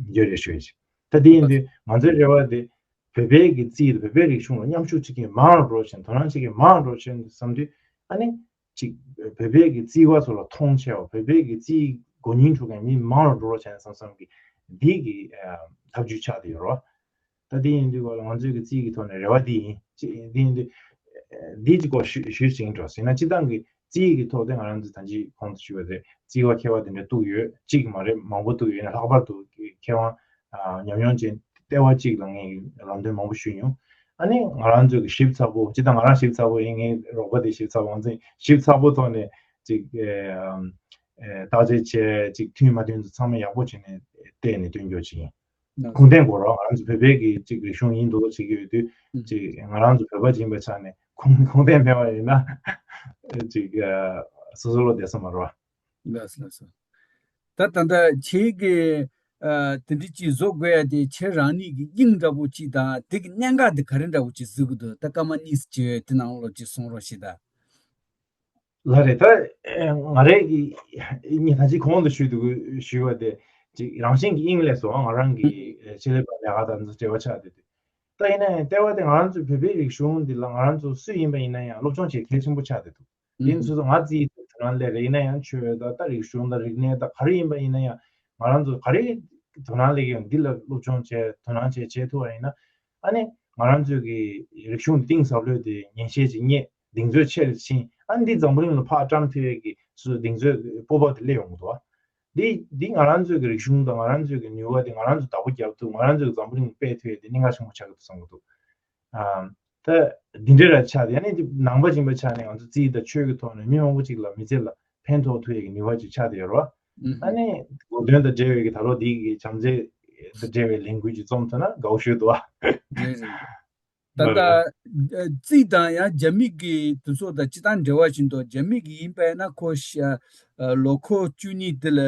འགྱུར་རེ་ཞུ་ཡ་ཅིག་ད་དེ་ཡིན་དུས་ང་ཚོའི་རེ་བ་དེ་བོད་པའི་གི་རྩིས་དེ་བོད་པའི་རིག་གཞུང་ལ་མཉམ་ཞུགས་བྱེད་མཁན་མང་རུ་འགྲོ་བཞིན་དོ་སྣང་བྱེད་མཁན་མང་རུ་འགྲོ་བཞིན་བསམ་དུས་ཨ་ནི་ཅིག་བོད་པའི་གི་རྩིས་པ་ཚོ་ལ་མཐོང་ཆེ་བ་བོད་པའི་གི་རྩིས་དགོས་ཉེན་འཕྲོ་མཁན་མི་མང་རུ་འགྲོ་བཞིན་བསམ་བསམ་གི་འདི་གི་ཐབས་ཇུས་ཆགས་བསྡད་ཡོད་རེད། ད་དེ་ཡིན་དུས་ག་ལ་ང་ཚོའི་གི་རྩིས་ཀྱི་ཐོག་ནས་རེ་བ་འདི་ཡིན། ཅི་འདི་ཡིན་དུས་འདི་ཅི་གོ་ཞུ་ཞུས་ཅིང་འགྲོ་ཟིན་ན་སྤྱི་བཏང་གི་རྩིས་ཀྱི་ཐོག་དེ་ང་རང་ཚོ་ད་ཅི་གོང་དུ་ཞུས་པ་དེ་རྩིས་པ་མཁས་པ་དེ་འདྲ་གཏུགས་ཡོད། གཅིག་མ་རེད་མང་པོ་གཏུགས་ཡོད་ན་ལྷག་པར་དུ་མཁས་དབང་ཉམས་མྱོང་ཅན་ལྟེ་བ་གཅིག་ལ་ངས་ལམ་སྟོན་མང་པོ་ཞུས་མྱོང་། ཨ་ནི་ང་རང་ཚོའི་གི་ཞིབ་ཚགས་པོ་སྤྱི་བཏང་ང་རང་ཞིབ་ཚགས་པོ་ཡིན། ངའི་རོགས་པ་དེ་ཞིབ་ཚགས་པོ་ང་ཚོ་ཞིབ་ཚགས་པོ་ཐོག་ནས་ཅིག་བརྟག་དཔྱད་བྱས་ཅིག་མཐུན་མ་མཐུན་ཚོ་ཚང་མ་ཡག་པོ་བྱས་ནས་བལྟས་ནས་སྟོན་རྒྱུ་ཅིག་ཡིན། ཁུངས་ལྡན་དགོས་རོགས། ང་རང་ཚོ་བོད་པའི་གི་ཅིག་རིག་གཞུང་ཡིན་འདུག་ཅིག་ཡོད་དུས་ཅིག་ང་རང་ཚོ་བོད་པ་ཅིག་ཡིན་པའི་ཆ་ནས་ཁུངས་ཁུངས་ལྡན་མེད་པ་ཡིན་ན་ ཅིག་སོ་སོ་བློ་བདེ་ས་མ་རེད་བ། ལགས་སོ་ལགས་སོ། ད་ད་ལྟ་ཁྱེད་ཀྱིས་ཨ་དེ་འདྲ་ཅིག་བཟོ་དགོས་ཡ་དེ་ཁྱེད་རང་ཉིད་ཀྱི་དབྱིངས་འདྲ་པོ་ཅིག་དང་དེ་གི་གནད་འགག་དེ་ག་རེ་འདྲ་པོ་ཅིག་གཟིགས་ཀྱི་འདུག་ད་སྐར་མ་གཉིས་ཅིག་ཡོད་དེ་ནང་ལོགས་ཅིག་གསུང་རོགས་ཞེས་ད། ལགས་རེད། ད་ཨེ་ང་རང་གི་ཉིན་ཐང་ཅིག་གོང་དུ་ཞུས་འདུག་ཞུས་པ་དེ་ཅིག་རང་བཞིན་གྱི་དབྱིངས་ལས་སུའང་ང་རང་གི་ཨེ་ཆེད་ལས་པ་ལས་ཀ་དང་འབྲེལ་བ་ཆགས་བསྡད་འདུག་ད་ཡིན་ན་ཡང་ལྟེ་བ་དེ་ང་རང་ཚོའི་བོད་པའི་རིག་གཞུང་འདི་ལ་ང་རང་ཚོ་སུ་ཡིན་པ་ཡིན་ན་ཡང་སློབ་སྦྱོང་བྱེད་གལ་ཆེན་པོ་ཆགས་བསྡད་འདུག་དེ་ནི་སོ་སོ་ང་རྩིས་དང་དོ་སྣང་སླེབས་རེད། ཡིན་ན་ཡང་ཆོས་དང་ད་རིག་གཞུང་དང་རིག་གནས་དང་ག་རེ་ཡིན་པ་ཡིན་ན་ཡང་ང་རང་ཚོ་ག་རེ་དོ་སྣང་སླེབས་ཀྱི་ཡོད་འདི་ལ་སློབ་སྦྱོང་བྱས་དོ་སྣང་བྱས་བྱེད་ཐུབ་པ་ཡིན་ན་ཨ་ནི་ང་རང་ཚོའི་གི་རིག་གཞུང་གཏིང་ཟབ་ལོས་དེ་ཉན་ཤེས་ཅིག་རྙེད་གདེང་ཚོད་ཆེ་རུ་ཕྱིན་ཨ་ནི་འདི་འཛམ་བུ་གླིང་ལ་ཕར་བཀྲམ་ཐུབ་ཡས་ཀྱི་སོ་སོ་གདེང་ཚོད་སྤོབས་པ་དེ་སླེབས་ཡོང་གི་འདུག་འདི་འདི་ང་རང་ཚོའི་གི་རིག་གཞུང་དང་ང་རང་ཚོའི་གི་ནུས་པ་དེ་ང་རང་ཚོས་བདག་པོ་རྒྱབ་ཐུབ་ང་རང་ཚོའི་གི་འཛམ་བུ་གླིང་སྤེལ་ཐུབ་ཡས་དེ་གནད་འགག་ཆེན་པོ་ཆགས་ཀྱི་འདུག་བསམ་གྱི་འདུག་ཨ། ད་འདི་འདྲ་ར་ཆགས་ཏེ་ཡང་ནི་ནང་པ་སྦྱིན་པ་ཆགས་ནས་ང་ཚོ་རྩིས་དང་ཆོས་ཀྱི་ཐོག་ནས་མི་མང་པོ་ཅིག་ལ་མི་ཚེ་ལ་ཕན་ཐོགས་ཐུབ་ཡས་ཀྱི་ནུས་པ་ཅིག་ཆགས་ཏེ་ཡོད་རེད་བ། ཨ་ནི་གོ་དོན་དང་འབྲེལ་བའི་གི་ད་ལོ་འདི་གི་བྱམས་བརྩེ་དང་འབྲེལ་བའི་ལས་འགུལ་ཅིག་རྩོམ་ཐུབ་ན་དགའ་བོ་ཞུ་འདུག་བ། རེད་རེད། ད་ལྟ་རྩིས་དང་ཡང་རྒྱ་མི་གི་དེ་ཚོ་དང་སྤྱི་བཏང་འབྲེལ་བ་བཞིན་དུ་རྒྱ་མི་གི་ཡིན་པས་ན་ཁོ་ཤ་ལོ་ཁོ་བཅུ་གཉིས་དེ་ལ་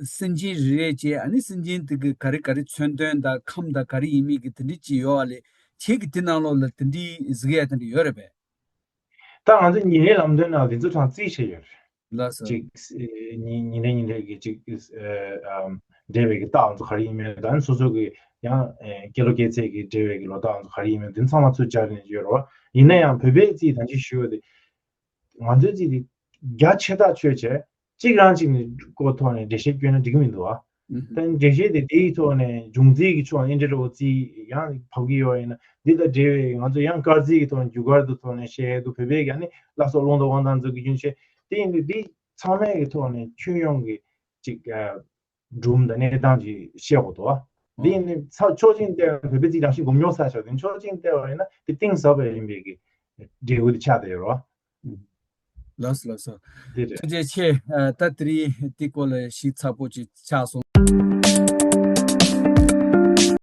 སེམས་ཅན་རེ་རེ་བྱས་ཨ་ནི་སེམས་ཅན་དེ་གི་ག་རེ་ག་རེ་མཚོན་དོན་དང་ཁམས་དང་ག་རེ་ཡིན་མིན་གི་དེ་འདྲ་ཅིག་ཡོད་ཨ་ལས། ཁྱེད་ཀྱི་དེ་ནང་ལོགས་ལ་དེ་འདྲའི་གཟིགས་ཡ་དེ་འདྲ་ཡོད་རེད་པས། ད་ང་ཚོ་ཉིན་རེའི་ལམ་སྟོན་ནང་དེ་ཚོ་གྲངས་རྩིས་བྱས་ཡོད་རེད། ལགས་སོ། ཅིག་ཉིན་ཉིན་རེ་ཉིན་རེ་གི་ཅིག་འབྲེལ་བའི་གི་རྟགས་ང་ཚོ་ག་རེ་ཡིན་མིན་དང་སོ་སོ་གི་ཡང་སྐྱེས་ལོ་སྐྱེས་ཚེས་ཀྱི་འབྲེལ་བའི་གི་ལོ་རྟགས་ང་ཚོ་ག་རེ་ཡིན་མིན་དེ་ཚང་མ་ཚུར་སྦྱར་ནས་ཡོད་རེད་བ། ཡིན་ན་ཡང་བོད་པའི་རྩིས་ད་ཅི་ཞུ་བ་དེ། ང་ཚོའི་རྩིས་དེ་རྒྱ་ཆེ་ཐག་ཆོད་བྱས་གཅིག་རང་གཅིག་ནས་སྐོར་ཐོག་ནས་འགྲེལ་བཤད་བསྐྱོན་ན་འགྲིག་གི་མི་འདུག་ཨ། ཨུ་ཧུ། ད་འགྲེལ་བཤད་དེ་དེའི་ཐོག་ནས་འབྱུང་རྩིས་ཀྱི་ཕྱོགས་ནས་འདྲ་བོ་རྩིས་ཡང་ཕབ་ཀྱི་ཡོད་ཡིན་ན་འདི་དང་འབྲེལ་བའི་ང་ཚོ་ཡང་སྐར་རྩིས་ཀྱི་ཐོག་ནས་རྒྱུ་སྐར་དུ་ཐོག་ནས་བཤད་དུ་བོད་པའི་ཡང་ནི་བླ་སྲོག་རླུང་དང་དབང་ཐང་ཚོ་གི་རྒྱུན་བཤད་དེ་ཡིན་དུས་འདི་ཚང་མའི་གི་ཐོག་ནས་ཁྱོན་ཡོངས་ཀྱི་ཅིག་སྒྲུང་དང་གནས་སྟངས་ཅིག་བཤད་དགོས་འདུག་ཨ། འདི་ཡིན་ནི་ཚ་ཕྱོགས་གཅིག་བལྟས་ན་བོད་པའི་རྩིས་རང་བཞིན་སྒོམ་རྙོག་ས་ཆགས་ཏེ་ཕྱོགས་གཅིག་བལྟས་པ་ཡིན་ན་དེ་གཏིང་ཟབ་པ་ཡིན་པའི་གི་འབྲས་བུ་དེ་ཆགས་བསྡད་ཡོད་རེད་བ། ལགས་སོ་ལགས་སོ། འདི་རེད། ཐུགས་རྗེ་ཆེ། ཨ་ད་དེ་རིང་འདི་སྐོར་ལ་ཞིབ་ཚགས་པོ་ཅིག་ཆགས་སོང་།